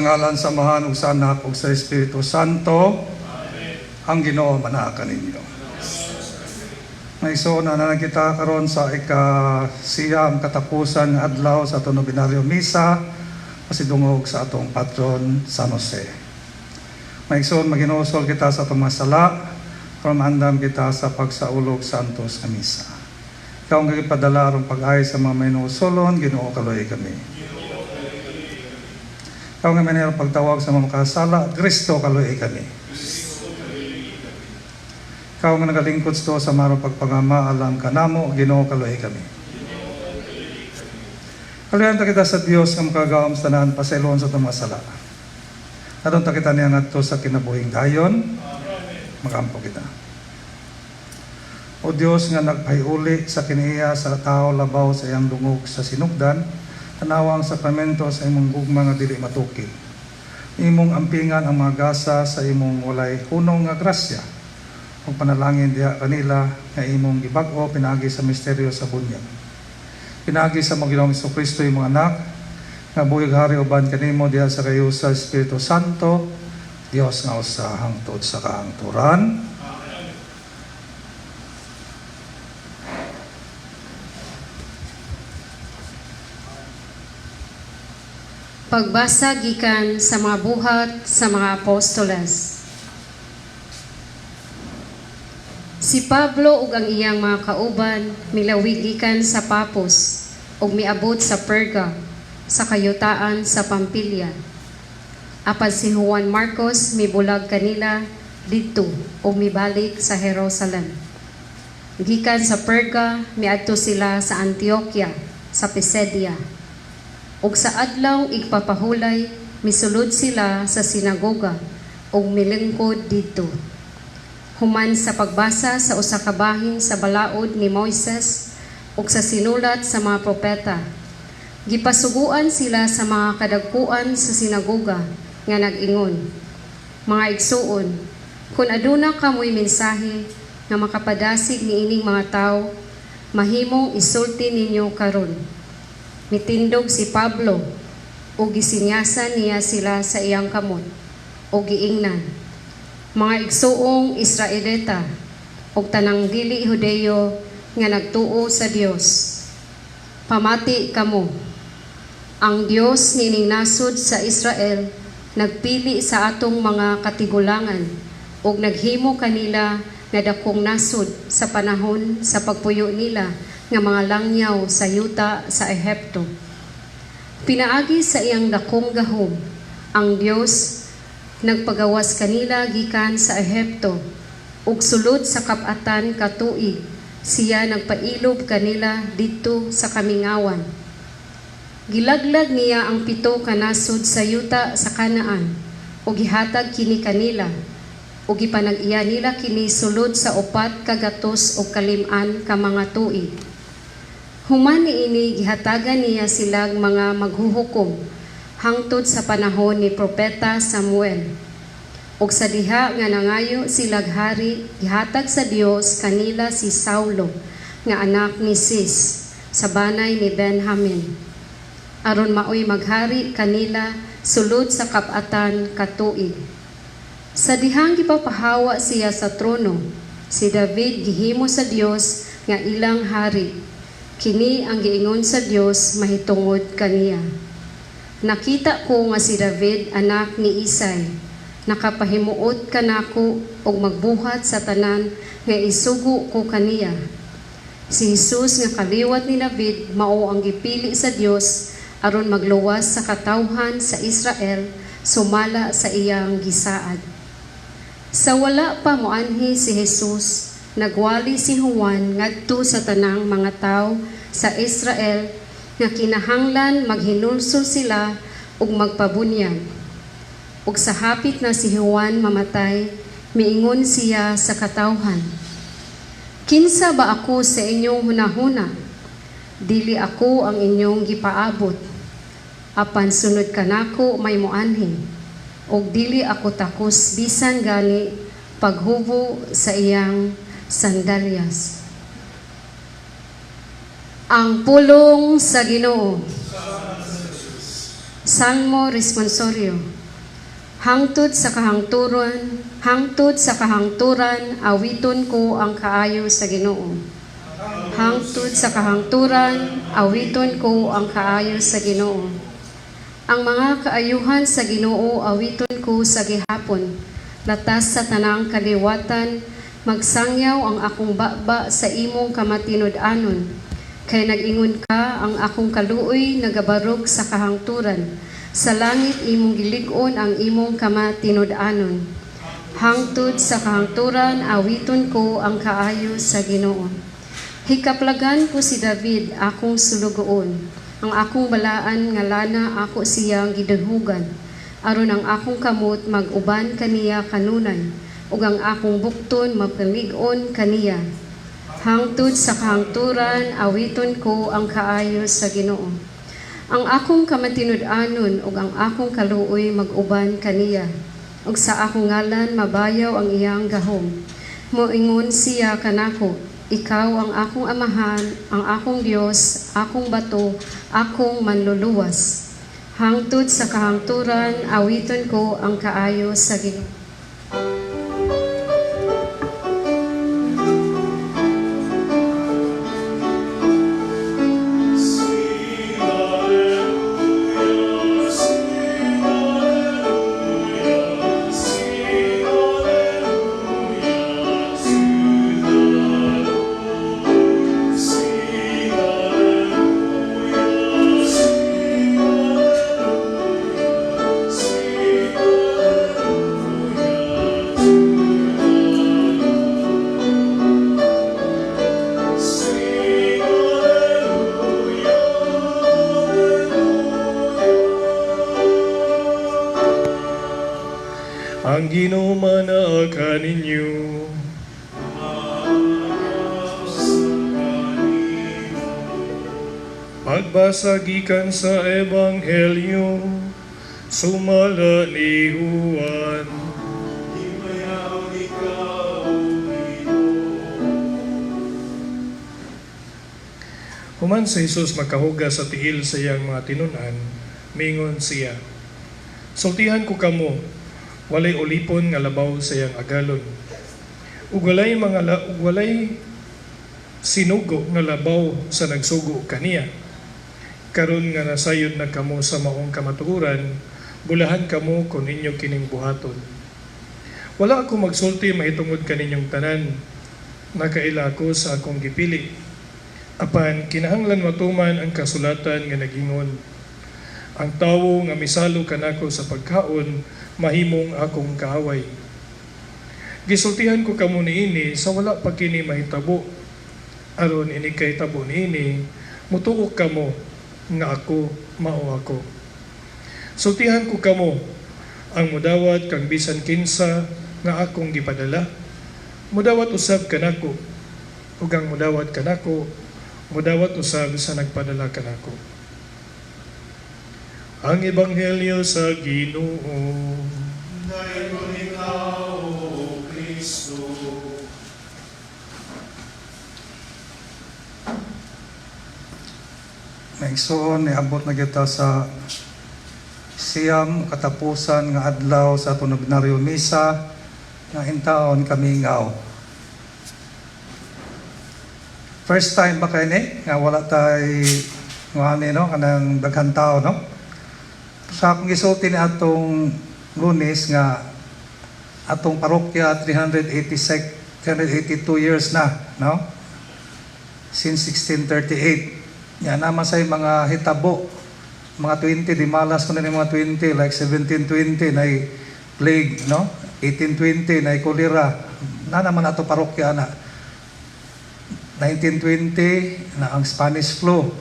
Speaker 9: Sa ngalan sa Amahan ug sa Anak ug sa Espiritu Santo. Amen. Ang Ginoo manaa kaninyo. Mga igsoon, naa na kita karon sa ika-9 katapusan nga adlaw sa atong nobenaryo misa pasidungog sa atong patron San Jose. Mga igsoon, maghinulsol kita sa atong mga sala aron maandam kita sa pagsaulog sa Antos nga misa. Ikaw ang gipadala aron pag-ay sa mga mahinulsolon, Ginoo, kaluoyi kami. Ikaw nga may pagtawag sa mga makasala, Kristo, kaluoyi kami. Ikaw nga nagalingkod sa marong pagpangama alang kanamo, Ginoo, kaluoyi kami. Kaluoyan ta kita sa Dios nga makagagahom sa tanan, pasayloon sa atong mga sala. Adto ta kita niya ngadto sa kinabuhing dayon. Magampo kita. O Dios nga nagpahiuli sa kinaiya sa tao labaw sa iyang dungog sa sinugdan, tanawa ang sakramento sa imong gugma nga dili matukid. Imong ampingan ang mga gasa sa imong walay hunong nga grasya. Ug panalangin diha kanila nga imong gibag-o pinaagi sa misteryo sa bunyag. Pinaagi sa among Ginoong Kristo, imong anak, nga buhi ug hari uban kanimo diha sa kayo sa Espiritu Santo, Dios nga usa hangtod sa kahangturan.
Speaker 7: Pagbasa gikan sa mga Buhat sa mga Apostoles. Si Pablo ug ang iyang mga kauban milawig gikan sa Papos ug miabot sa Perga sa kayutaan sa Pampilya. Apan si Juan Marcos mibulag kanila didto ug mibalik sa Jerusalem. Gikan sa Perga miadto sila sa Antioquia sa Pisidia. Ug sa adlaw igpapahulay misulod sila sa sinagoga ug milingkod didto. Human sa pagbasa sa usa ka bahin sa balaod ni Moises ug sa sinulat sa mga propeta, gipasuguan sila sa mga kadagkuan sa sinagoga nga nag-ingon, "Mga igsuon, kung aduna kamoy mensahe nga makapadasig niining mga tawo, mahimong isulti ninyo karon." Mitindog si Pablo ug gisinyasan niya sila sa iyang kamot ug giingnan, "Mga igsuong Israelita ug tanang dili Hudeyo nga nagtuo sa Dios, pamati kamo. Ang Dios niining nasod sa Israel nagpili sa atong mga katigulangan ug naghimo kanila nga dakong nasod sa panahon sa pagpuyo nila nga mga langyaw sa yuta sa Ehipto. Pinaagi sa iyang dakong gahom, ang Dios nagpagawas kanila gikan sa Ehipto ug sulod sa kap-atan ka tuig siya nagpailob kanila didto sa kamingawan. Gilaglag niya ang pito ka nasod sa yuta sa Kanaan ug gihatag kini kanila ug gipanag-iya nila kini sulod sa 450 ka mga tuig. Human niini, gihatagan niya silag mga maghuhukom hangtod sa panahon ni Propeta Samuel. Ug sa diha nga nangayo silag hari, gihatag sa Dios kanila si Saulo nga anak ni Cis sa banay ni Benjamin, aron maoy maghari kanila sulod sa kap-atan ka tuig. Sa dihang gipapahawa siya sa trono, si David gihimo sa Dios nga ilang hari. Kini ang giingon sa Dios mahitungod kaniya: 'Nakita ko nga si David, anak ni Isay, nakapahimuot kanako ug magbuhat sa tanan nga isugo ko kaniya.' Si Jesus nga kaliwat ni David mao ang gipili sa Dios aron magluwas sa katawhan sa Israel sumala sa iyang gisaad. Sa wala pa moanhi si Jesus, nagwali si Juan ngadto sa tanang mga tawo sa Israel nga kinahanglan maghinulsol sila ug magpabunyag. Ug sa hapit na si Juan mamatay, miingon siya sa katawhan, 'Kinsa ba ako sa inyong hunahuna? Dili ako ang inyong gipaabot. Apan sunod kanako may moanhi, ug dili ako takos bisan gani paghubo sa iyang sandalyas.'" Ang pulong sa Ginoo. Salmo Responsorio. Hangtod sa kahangturan, awiton ko ang kaayo sa Ginoo. Hangtod sa kahangturan, awiton ko ang kaayo sa Ginoo. Ang mga kaayuhan sa Ginoo awiton ko sa gihapon. Latas sa tanang kaliwatan, magsangyaw ang akong baba sa imong kamatinud-anon. Kay nag-ingon ka, ang akong kaluoy nagabarog sa kahangturan. Sa langit imong gilig-on ang imong kamatinud-anon. Hangtod sa kahangturan, awiton ko ang kaayo sa Ginoo. Hikaplagan ko si David, akong sulugoon. Ang akong balaan nga lana ako siyang gidahugan. Aron ang akong kamot mag-uban kaniya kanunay, ug ang akong bukton mapalig-on kaniya. Hangtod sa kahangturan, awiton ko ang kaayo sa Ginoo. Ang akong kamatinud-anon ug ang akong kaluoy mag-uban kaniya, ug sa akong ngalan mabayaw ang iyang gahom. Moingon siya kanako, ikaw ang akong amahan, ang akong Dios, akong bato, akong manluluwas. Hangtod sa kahangturan, awiton ko ang kaayo sa Ginoo.
Speaker 2: Sing hallelujah, sing hallelujah, sing hallelujah to the Lord. Sing hallelujah, sing hallelujah, sing hallelujah to the Lord. Sing hallelujah, hallelujah.
Speaker 10: Ang Ginoo manaa kaninyo. Pagbasa gikan sa Ebanghelyo sumala ni Juan.
Speaker 2: Himayaon ikaw, Ginoo.
Speaker 10: Human si Jesus makahugas sa tiil sa iyang mga tinun-an, mingon siya, "Sultihan ko kamo, walay ulipon nga labaw sa iyang agalon. Ug walay sinugo nga labaw sa nagsugo kaniya. Karon nga nasayod na kamo sa maong kamatuoran, bulahan kamo kon inyo kining buhaton. Wala ako magsulti mahitungod kaninyong tanan, nakaila ako sa akong gipili. Apan kinahanglan matuman ang kasulatan nga nagingon, ang tawo nga misalo kanako sa pagkaon mahimong akong kaaway. Gisultihan ko kamo niini sa wala pa kini mahitabo, aron inig kahitabo niini mutuo kamo nga ako mao ako. Sultihan ko kamo, ang mudawat kang bisan kinsa nga akong gipadala, mudawat usab kanako, ug ang mudawat kanako, mudawat usab sa nagpadala kanako." Ang Ebanghelyo sa Ginoo.
Speaker 2: Dayon ikaw, O Kristo.
Speaker 9: Mga igsoon, niabot na kita sa 9 katapusan nga adlaw sa atong nobenaryo misa nga intaon kamingaw. First time ba kay ni nga wala tay ngani, no, kanang daghan tao, no? Sa akong gisulti ni atong Lunes nga atong parokya 386 382 years na, no, since 1638. Yan naman sa mga hitabo mga 20 di malas ko na ni mga 20, like 1720 na plague, no, 1820 na cholera na naman ato parokya na, 1920 na ang Spanish flu.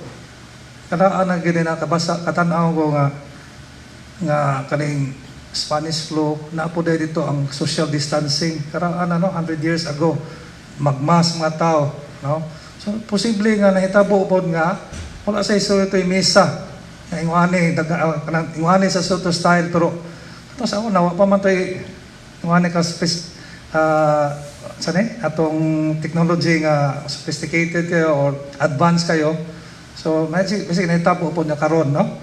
Speaker 9: Kanaan na gini na kabasa katan-aw ko nga nga kaning Spanish flu na po dito ang social distancing karaan, ano, 100 years ago magmas mga tao, no? So posible nga nahitabo pod nga wala sa iso ito misa nga ingwani daga kanang ingwani sa Soto style, pero ato sa una wa pa man toy ingwani ka sa ni atong technology nga sophisticated kayo or advanced kayo. So medyo basic nahitabo pod nga karon, no?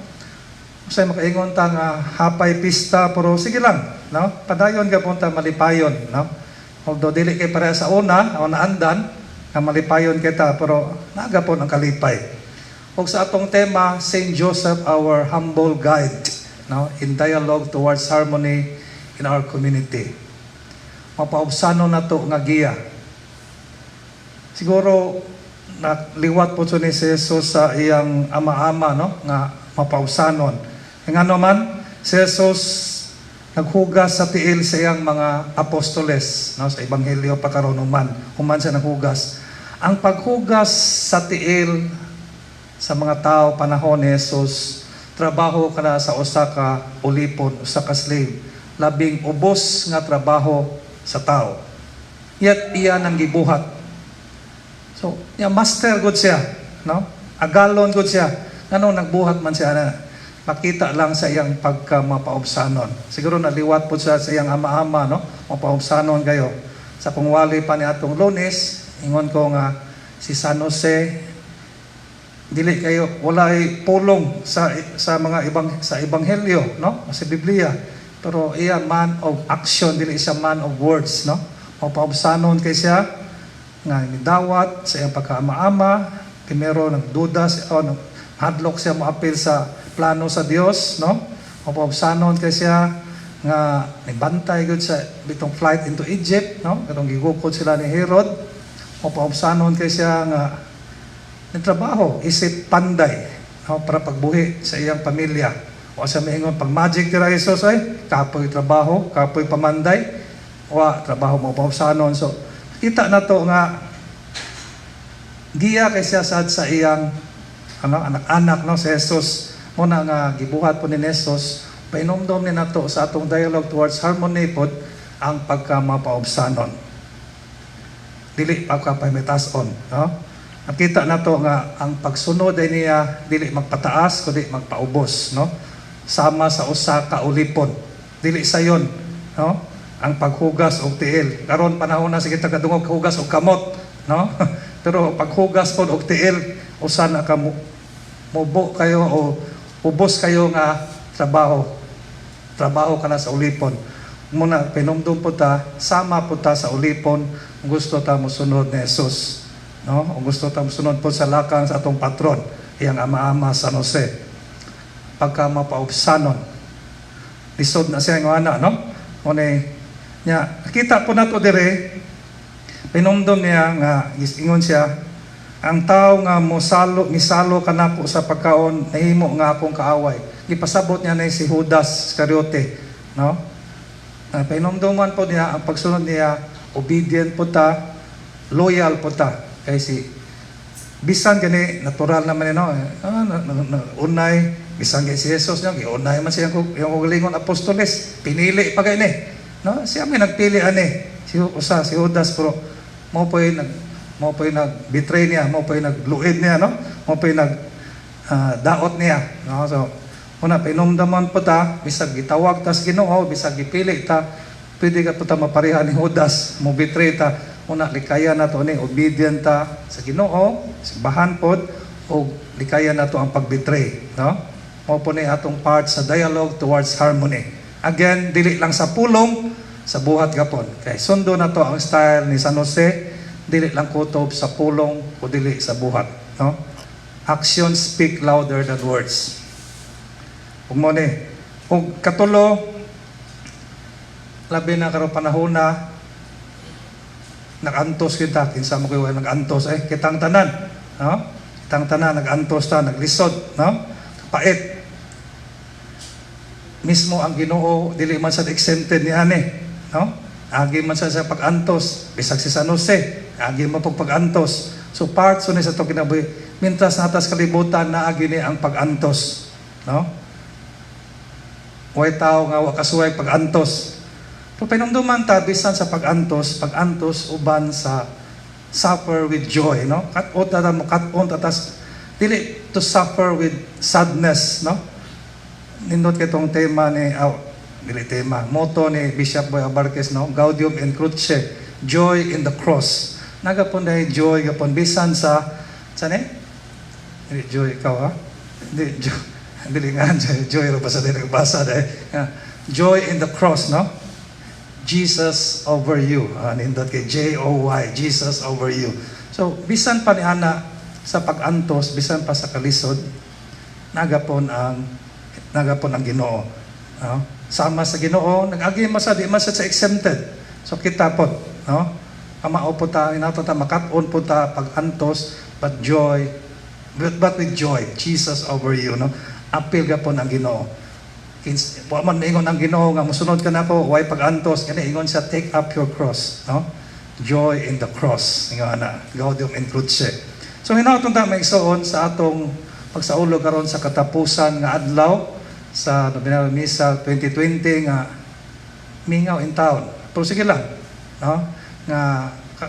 Speaker 9: Usay makaingon ta nga hapay pista, pero sige lang, no? Padayon gapon ta, malipayon, no? Although dili kay pareha sa una o naandan nga malipayon kita, pero naa gapon ang kalipay. Ug sa atong tema, Saint Joseph, our humble guide, no, in dialogue towards harmony in our community. Mapaubsanon nato nga giya. Siguro naliwat po ni si Jesus sa iyang ama-ama, no, nga mapaubsanon. Ngano man si Jesus naghugas sa tiil sa iyang mga apostoles, no, sa ebanghelyo pa karon human human siya naghugas. Ang paghugas sa tiil sa mga tao panahon ni Jesus, trabaho kana sa usa ka ulipon, usa ka slave, labing ubos nga trabaho sa tao. Yet iya nang gibuhat. So, ya master gud siya, no? Agalon gud siya. Ngano nagbuhat man siya na makita lang sa iyang pagka mapaubsanon. Siguro naliwat po siya sa iyang ama-ama, no? Mapaubsanon kayo. Sa kung wali pa ni atong Lunes, ingon ko nga si San Jose dili kayo walay pulong sa mga ibang sa ebanghelyo, no, sa Biblia, pero iya man of action, dili siya man of words, no? Mapaubsanon kay siya nga nidawat sa iyang pagkaama-ama. Primero nagduda siya, oh, hadlok siya moapil sa plano sa Dios, no? Mapaubsanon kay siya nga nibantay gud sa bitong flight into Egypt, no, katong gigukod sila ni Herod. Mapaubsanon kay siya nga nagtrabaho isip panday, no, para pagbuhi sa iyang pamilya. O sa miingon pag magic dira Jesus ay kapoy trabaho, kapoy pamanday, wa trabaho mo paubsanon. So kita na to nga giya kay siya sad sa iyang ano, anak-anak, no, si Jesus. Mo na nga gibuhat po ni Jesus, painomdom ni nato sa atong dialogue towards harmony pod ang pagka mapaubsanon, dili pagka pamitason, no? Nakita nato nga ang pagsunod ay niya dili magpataas kundi magpaubos, no, sama sa usa ka ulipon. Dili sayon, no, ang paghugas og tiil. Karon panahon na sige kita kadungog hugas og kamot, no? Pero paghugas pod og tiil, usa na ka mubo kayo o ubos kayo nga trabaho. Trabaho ka na sa ulipon. Muna pinumdum po ta, sama po ta sa ulipon kung gusto ta mosunod ni Jesus, no? Kung gusto ta mosunod po sa lakang sa atong patron, iyang ama-ama San Jose. Pagka mapaubsanon. Lisod na siya nga ana, no? Muna nya kita po nato dire, pinumdum niya nga ingon siya, "Ang tao nga mosalo misalo kanako sa pagkaon nahimo nga akong kaaway." Gipasabot niya na si Judas Iscariote, no? Pahinumduman po niya ang pagsunod niya, obedient po ta, loyal po ta. Kay si bisan gani natural naman ni, no, ah, na, unay bisan kay si Jesus niya giunay man siya yung kaugalingon apostoles, pinili pa kay ni, no? Siya may nagpili ani si usa si Judas, pero mao po'y nag-betray niya, mao po'y nagluid niya, no? Mao po'y nag daot niya, no? So una pinumdaman po ta, bisag gitawag ta sa Ginoo, bisag gipili ta, pwede ka po ta mapareha ni Judas, mo betray ta. Una likayan nato ni, obedient ta sa Ginoo, simbahan pod, o likayan nato ang pagbetray, no? Mao po ni atong part sa dialogue towards harmony. Again, dili lang sa pulong, sa buhat gapon. Kay sundo na to ang style ni San Jose, dili lang kutob sa pulong o dili sa buhat, no? Actions speak louder than words. Ug mo ni, ug katulo, labi na karon panahon na nag-antos kita, kinsa mo kayo nag-antos eh, kitang tanan, no? Kitang tanan nag-antos ta, naglisod, no? Pait. Mismo ang Ginoo dili man sa exempted ni ani, no? Agi man sa pag-antos, bisag si San Jose, agi man pag pag-antos. So part so ni sa to kinabuhi, mintras natas kalibutan na agi ni ang pag-antos, no? Way tao nga wa kasuway pag-antos. Pero pinumduman ta bisan sa pag-antos, pag-antos uban sa suffer with joy, no? Kat-on ta mo kat-on tatas dili to suffer with sadness, no? Nindot kay tong tema ni aw, dili tema, motto ni Bishop Boy Abarquez, no? Gaudium in Cruce, joy in the cross. Nagapon dahil joy gapon bisan sa ni? Dili joy ikaw ha? Di joy. Dili nga joy, joy ra basa din nagbasa dai. Joy in the cross, no? Jesus over you. Nindot kay Joy, Jesus over you. So bisan pa ni ana sa pag-antos, bisan pa sa kalisod, nagapon ang Ginoo. No? Sama sa Ginoo, nag-agi man sa di man sa exempted. So kita pod, no? Kamao po ta, inato ta makat-on po ta pag-antos, but with joy, Jesus over you, no? Apil gapon ang Ginoo. Wa man maingon ang Ginoo nga mosunod ka nako, way pag-antos, kani ingon siya, take up your cross, no? Joy in the cross, ingon ana, gaudium in cruce. So hinaot ta, mga igsoon, sa atong pagsaulog karon sa katapusan nga adlaw sa Nobenario Misa 2020 nga mingaw in town. Pero sige lang, no? Nga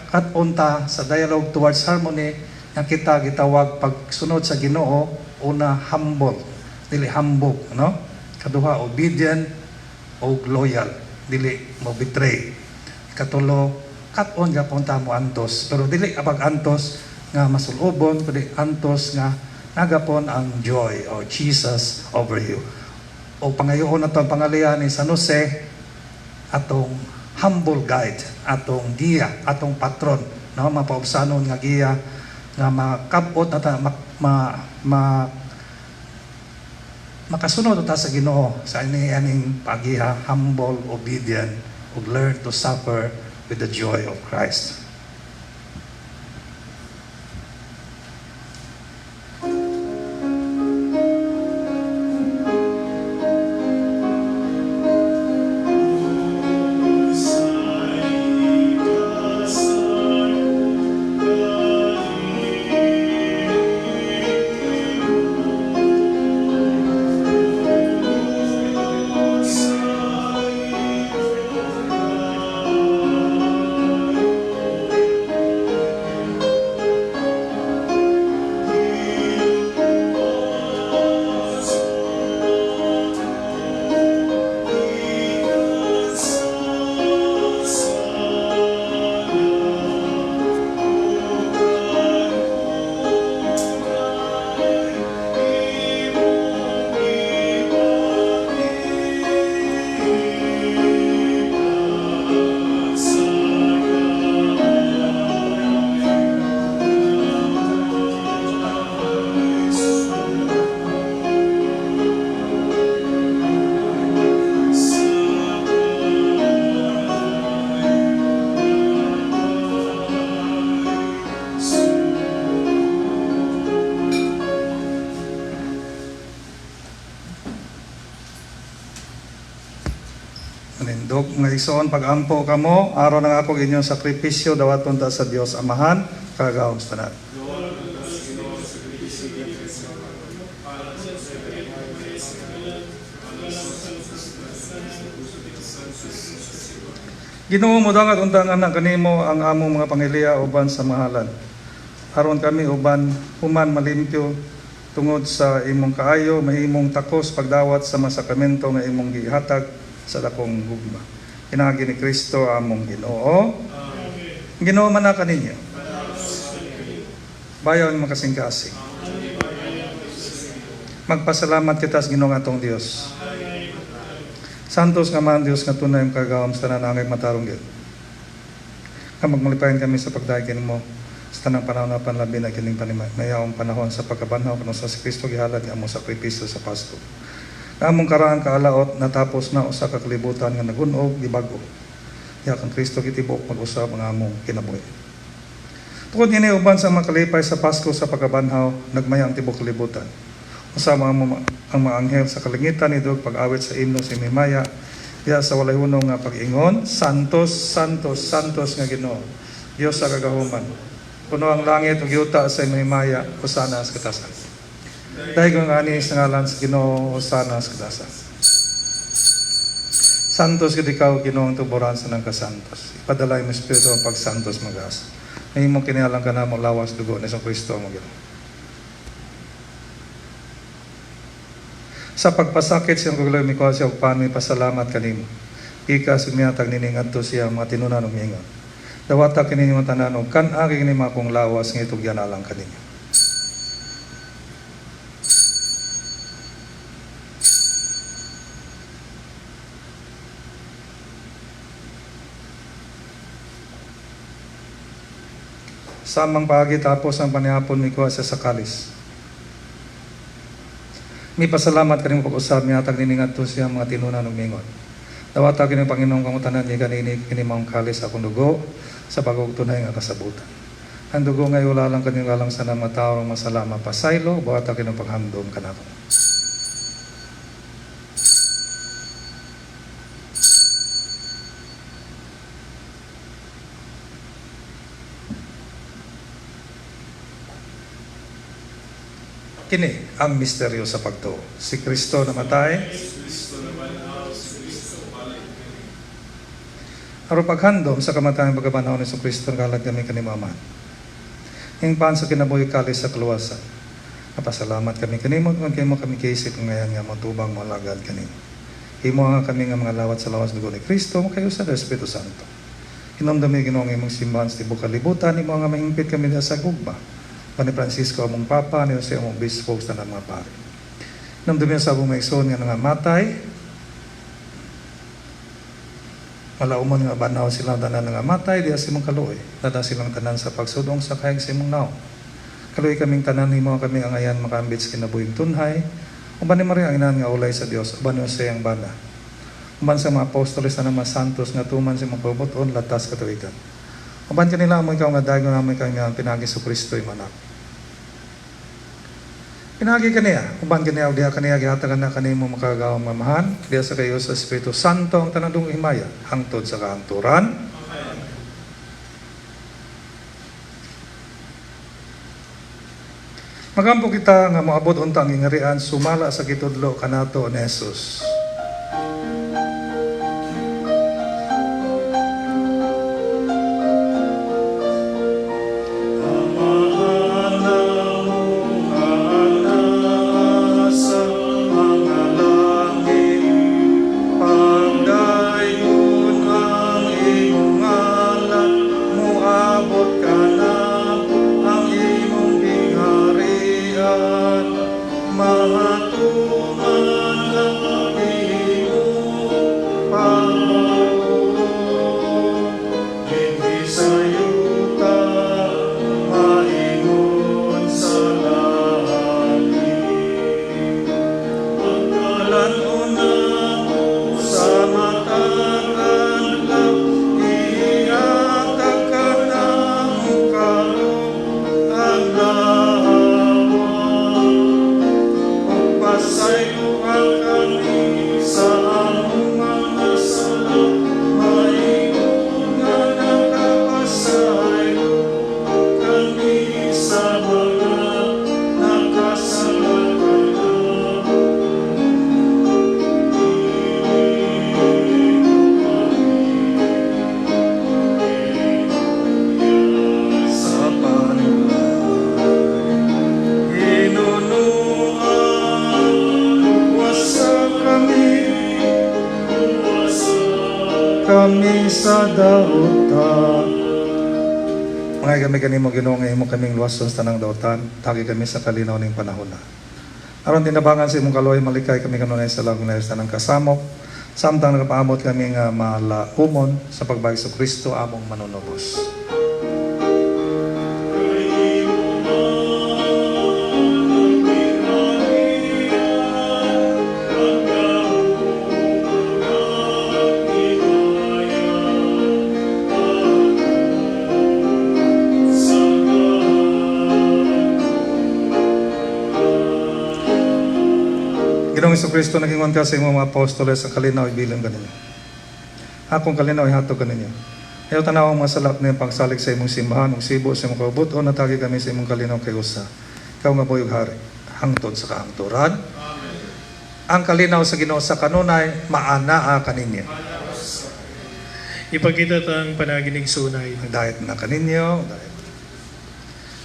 Speaker 9: kat-on ta sa dialogue towards harmony nga kita gitawag pagsunod sa Ginoo, una, humble, dili hambog, no? Kaduha, obedient o loyal, dili mo betray. Katulo, kat-on gapon ta mo antos, pero dili apag antos nga masulubon, kundi antos nga nagapon ang joy o Jesus over you. O pangayoon nato ang pangalian ni San Jose, atong humble guide, atong giya, atong patron, no, mapaubsanon nga giya nga makabot na ta, ma, makasunod ta sa Ginoo sa ini aning pagiha, humble, obedient, ug learn to suffer with the joy of Christ. Manindog, mga igsoon, pag-ampo kamo, aron ang akong inyong sakripisyo, dawaton ta sa Dios Amahan, kagahom sa tanan. Ginoo, modangat unta anak kanimo ang among mga pangiliya uban sa mahalan. Aron kami uban human malimpyo tungod sa imong kaayo, mahimong takos pagdawat sa mga sakramento nga imong gihatag sa dakong gugma. Pinaagi ni Kristo among Ginoo. Ginoo man na kaninyo. Bayaw ang makasing-kasing. Magpasalamat kita sa Ginoo atong Dios. Santos nga man Dios nga tunay makagagahom sa tanan, angay matarong gid. Nga magmalipayon kami sa pagdayeg mo sa tanang panahon apan labi na kining panimayaong panahon sa pagkabanhaw kanus-a si Kristo gihalad nga among sakripisyo sa Pasko. Ang among karaang kaalaot natapos na usa ka kalibutan nga nagun-og gibag-o. Ya kang Kristo gitibok mag-usab ang among kinabuhi. Tungod niini uban sa mga kalipay sa Pasko sa pagkabanhaw, nagmaya ang tibuok kalibutan. Usab ang mga anghel sa kalangitan nidog pag-awit sa imno sa himaya diha sa walay hunong nga pag-ingon, Santos, Santos, Santos nga Ginoo, Dios sa kagahuman. Puno ang langit ug yuta sa imong himaya, hosana sa katasan. Daygon nga ani sa ngalan sa Ginoo, hosana sa katasan. Santos gid ikaw, Ginoo, ang tuboran sa nang kasantos. Ipadala imong Espiritu ang pagsantos magas. Mahimong kinihalang kanamo lawas dugo ni Kristo among Ginoo. Sa pagpasakit siyang kagulaw mikuha siya og pan, pasalamat kanimo. Ika sumihatag nini ngadto siya mga tinunan ug miingon. Dawata kini inyong tanan og kan-a kini mga akong lawas nga itugyan alang kaninyo. Samang paagi tapos ang panihapon, mikuha siya sa kalis. Mipasalamat kanimo pag-usab, mihatag nini ngadto sa iyang mga tinunan ug mingon: "Dawata kini ug panginom kamo tanan gikan niini, kini maong kalis sa akong dugo sa bag-ong tunay nga kasabutan. Ang dugo nga iulalang kaninyo alang sa mga tawo nga masala mapasaylo, buhata kini paghandom kanako." Kini ang misteryo sa pagtuo. Si Kristo namatay, aron paghandom sa kamatayon pagkabanhaw ni Kristo, nagahalad kami kanimo, Amahan. Ing pan sa kinabuhi, kalis sa kaluwasan. Napasalamat kami kanimo kung kimo kami kaisip ngayon nga motubang moalagad kanimo. Himo nga kami nga mga lawat sa lawas dugo ni Kristo kayo sa Espiritu Santo. Hinumdumi, Ginoo, ang imong simbahan sa tibuok kalibutan, imo nga mahingpit kami diha sa gugma. Ni Francisco among Papa, ni Jose among Bispo, sa tanang mga pari. Hinumdumi sa among mga igsoon nga nangamatay, malaumon nga banhaw silang tanan nangamatay diha sa imong kaluoy. Dad-a silang tanan sa pagsudong sa kahayag sa imong nawong. Kaluoyi kaming tanan, himo kami angayan makaambit sa kinabuhing tunhay. Uban ni Maria ang inahan nga ulay sa Dios, uban ni Jose ang bana. Uban sa mga apostoles na mga santos nga tuman sa imong kabubut-on latas katuigan. Uban kanila amo ikaw nga daygon namo ikaw nga pinaagi sa Kristo imong anak. Pinaagi kaniya, uban kaniya ug diha kaniya gihatagan na kanimo makagagahom nga Amahan, diha sa kayo sa Espiritu Santo ang tanang himaya hangtod sa kahangturan. Magampo kita nga moabot unta ang gingharian sumala sa gitudlo kanato ni Jesus.
Speaker 2: Amahan namo nga naa sa mga langit, pagdayon ang imong ngalan, moabot kanamo ang imong gingharian, mahatuman ang imong pagpatuo, dinhi sa yuta, maingon sa langit. Pagkalan-on namo sa matag adlaw, ihatag kanamo karon adlaw. Ug pasayloa kami sa among mga sala, maingon nga nakapasaylo kami sa mga nakasala kanamo. Dili sa panulay. Hinunuan, wasa kami, kami sa dautan. Mga kami kanimo, Ginoo, nga imo kaming luwason sa tanang dautan, tagi kami sa kalinaw ning panahon na. Aron tinabangan sa imong kaluoy, malikay kami kanunay sa lagong sa tanang kasamok, samtang nagapaabot kami nga malaumon sa pagbalik sa Kristo among manunubos. Kay imo ang gingharian, ang gahom, ang himaya, hangtod sa kahangturan.
Speaker 9: Ginoong Kristo, nagingon ka sa imong mga apostoles, "Ang kalinaw ibilin kaninyo. Akong kalinaw ihatag kaninyo. Ayaw tanaw ang mga sala kundi pagsalig sa imong simbahan, ug sibo sa imong kabubut-on, hatagi kami sa imong kalinaw kay usa. Ikaw nga buhi ug hari, hangtod sa kahangturan. Ang kalinaw sa Ginoo sa kanunay, maanaa kaninyo.
Speaker 10: Ipakita tang panaginig sunay.
Speaker 9: Ang diet na kaninyo. Diet.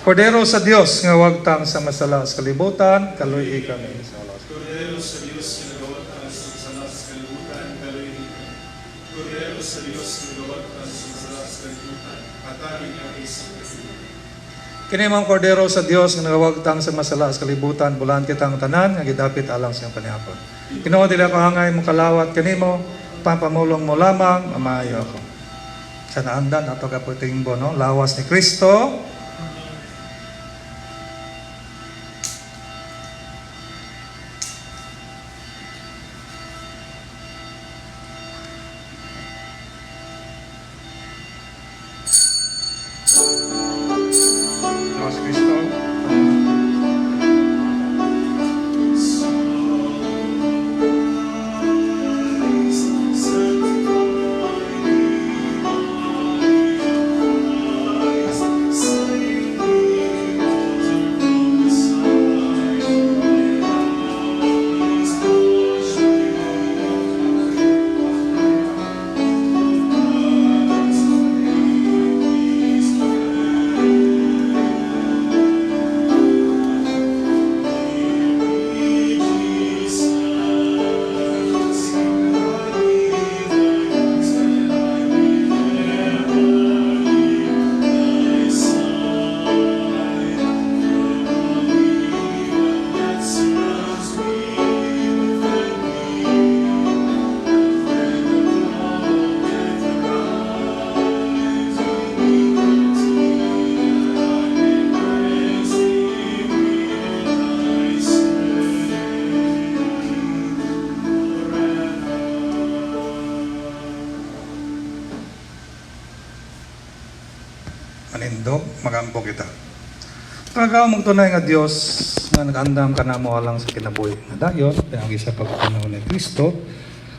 Speaker 9: Kordero sa Dios nga wagtang sa masala sa kalibutan, kaluy kami sa oras.
Speaker 2: Kordero sa Dios nga nagawagtang sa sala sa kalibutan, kaluy kami. Kordero sa Dios nga nagawagtang sa sala sa kalibutan, hatagi kami sa kalibutan.
Speaker 9: Kini maong kordero sa Dios nga nagawagtang sa masala sa kalibutan, bulahan kitang tanan nga gidapit alang sa iyang panihapon. Ginoo, dili ako angay mokalawat kanimo, pamulong mo lamang, mamaayo ako. Sa naandan ato kaputingbo, no? Lawas ni Kristo.
Speaker 2: Manindog, magampo kita. Kagahom mong tunay nga Dios nga nag-andam kanamo alang sa kinabuhi nga dayon pinaagi sa pagpanaw ni Kristo.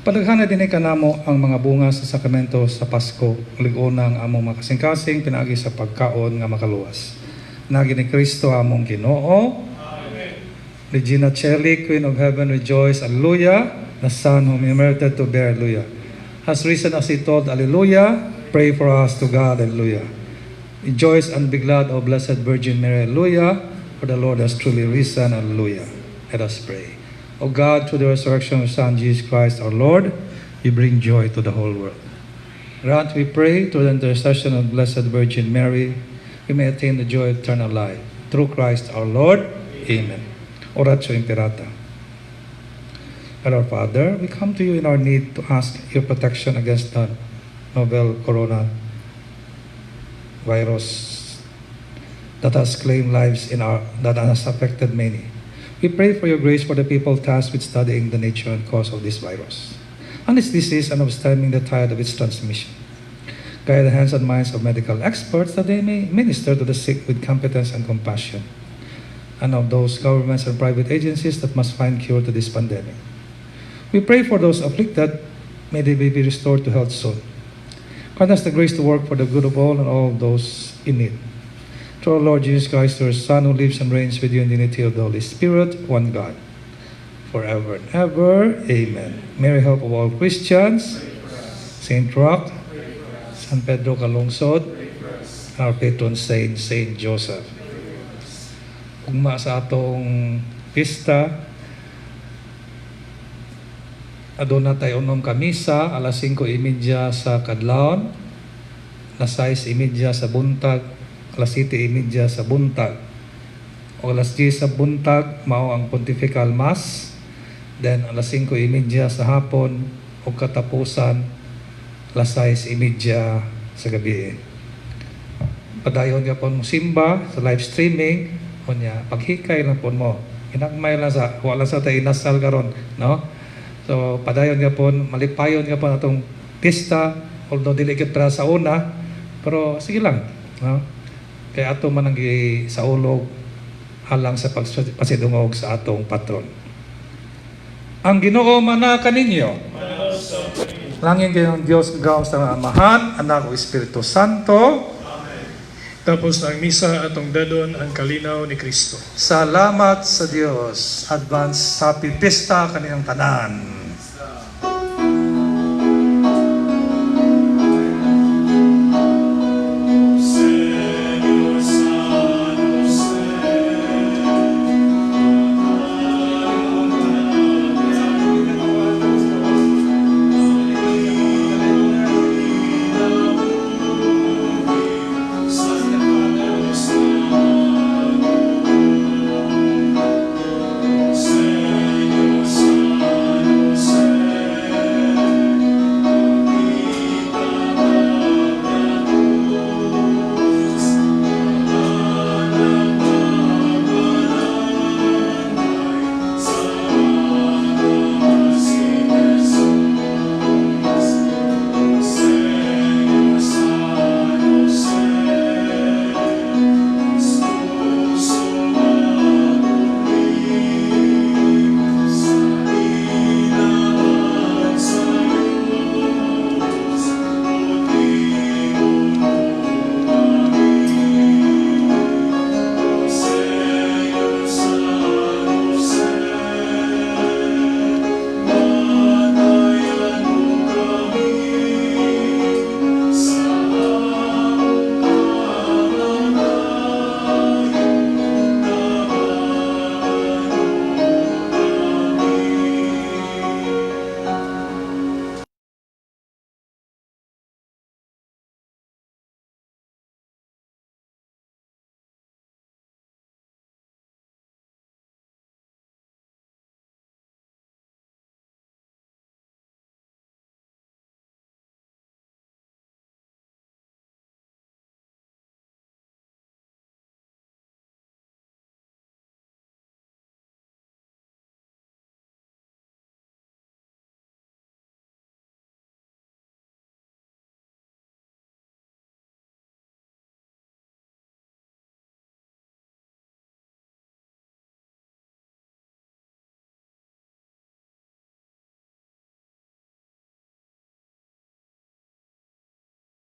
Speaker 2: Padaghana dinhi kanamo ang mga bunga sa sakramento sa Pasko, lig-ona ang among makasing-kasing pinaagi sa pagkaon nga makaluwas. Pinaagi ni Kristo among Ginoo. Amen. Regina Caeli, Queen of Heaven, rejoice, Alleluia. The Son whom you merited to bear, Alleluia, has risen as he told, Alleluia. Pray for us to God, Alleluia. Rejoice and be glad, O Blessed Virgin Mary, Alleluia. For the Lord has truly risen, Alleluia. Let us pray. O God, through the resurrection of your Son, Jesus Christ, our Lord, you bring joy to the whole world. Grant, we pray, through the intercession of Blessed Virgin Mary, we may attain the joy of eternal life. Through Christ our Lord. Amen. Oratio Imperata. God our Father, we come to you in our need to ask your protection against the novel corona virus that has claimed lives in our that has affected many. We pray for your grace for the people tasked with studying the nature and cause of this virus and its disease and of stemming the tide of its transmission. Guide the hands and minds of medical experts that they may minister to the sick with competence and compassion, and of those governments and private agencies that must find cure to this pandemic. We pray for those afflicted, may they be restored to health soon. Grant us the grace to work for the good of all and all those in need. Through our Lord Jesus Christ, your Son, who lives and reigns with you in the unity of the Holy Spirit, one God, forever and ever. Amen. Mary, help of all Christians, Saint Roch, San Pedro Calungsod, our patron saint, Saint Joseph. Ugma sa atong pista, aduna tay unom ka misa, alas 5:30 sa kadlawon, alas 6:30 sa buntag, alas 7:30 sa buntag. O alas 10 sa buntag, mao ang Pontifical Mass. Then alas 5:30 sa hapon, o katapusan, alas 6:30 sa gabi. Padayon ka po mo simba sa live streaming, unya paghikay lang po mo. Ginagmay lang sa, wala sa tayo inasal karon, no? So padayon ka po, malipayon ka po atong pista, although dili gyud para sa una, pero sige lang, no? Kaya ato man ang saulog alang sa pagpasidungog sa atong patron. Ang Ginoo mana kaninyo. Langin kayong Diyos gahom sa Amahan, Anak ug Espiritu Santo.
Speaker 10: Tapos na ang misa, atong dadon ang kalinaw ni Kristo.
Speaker 2: Salamat sa Dios. Advance happy pista kaninyong tanan.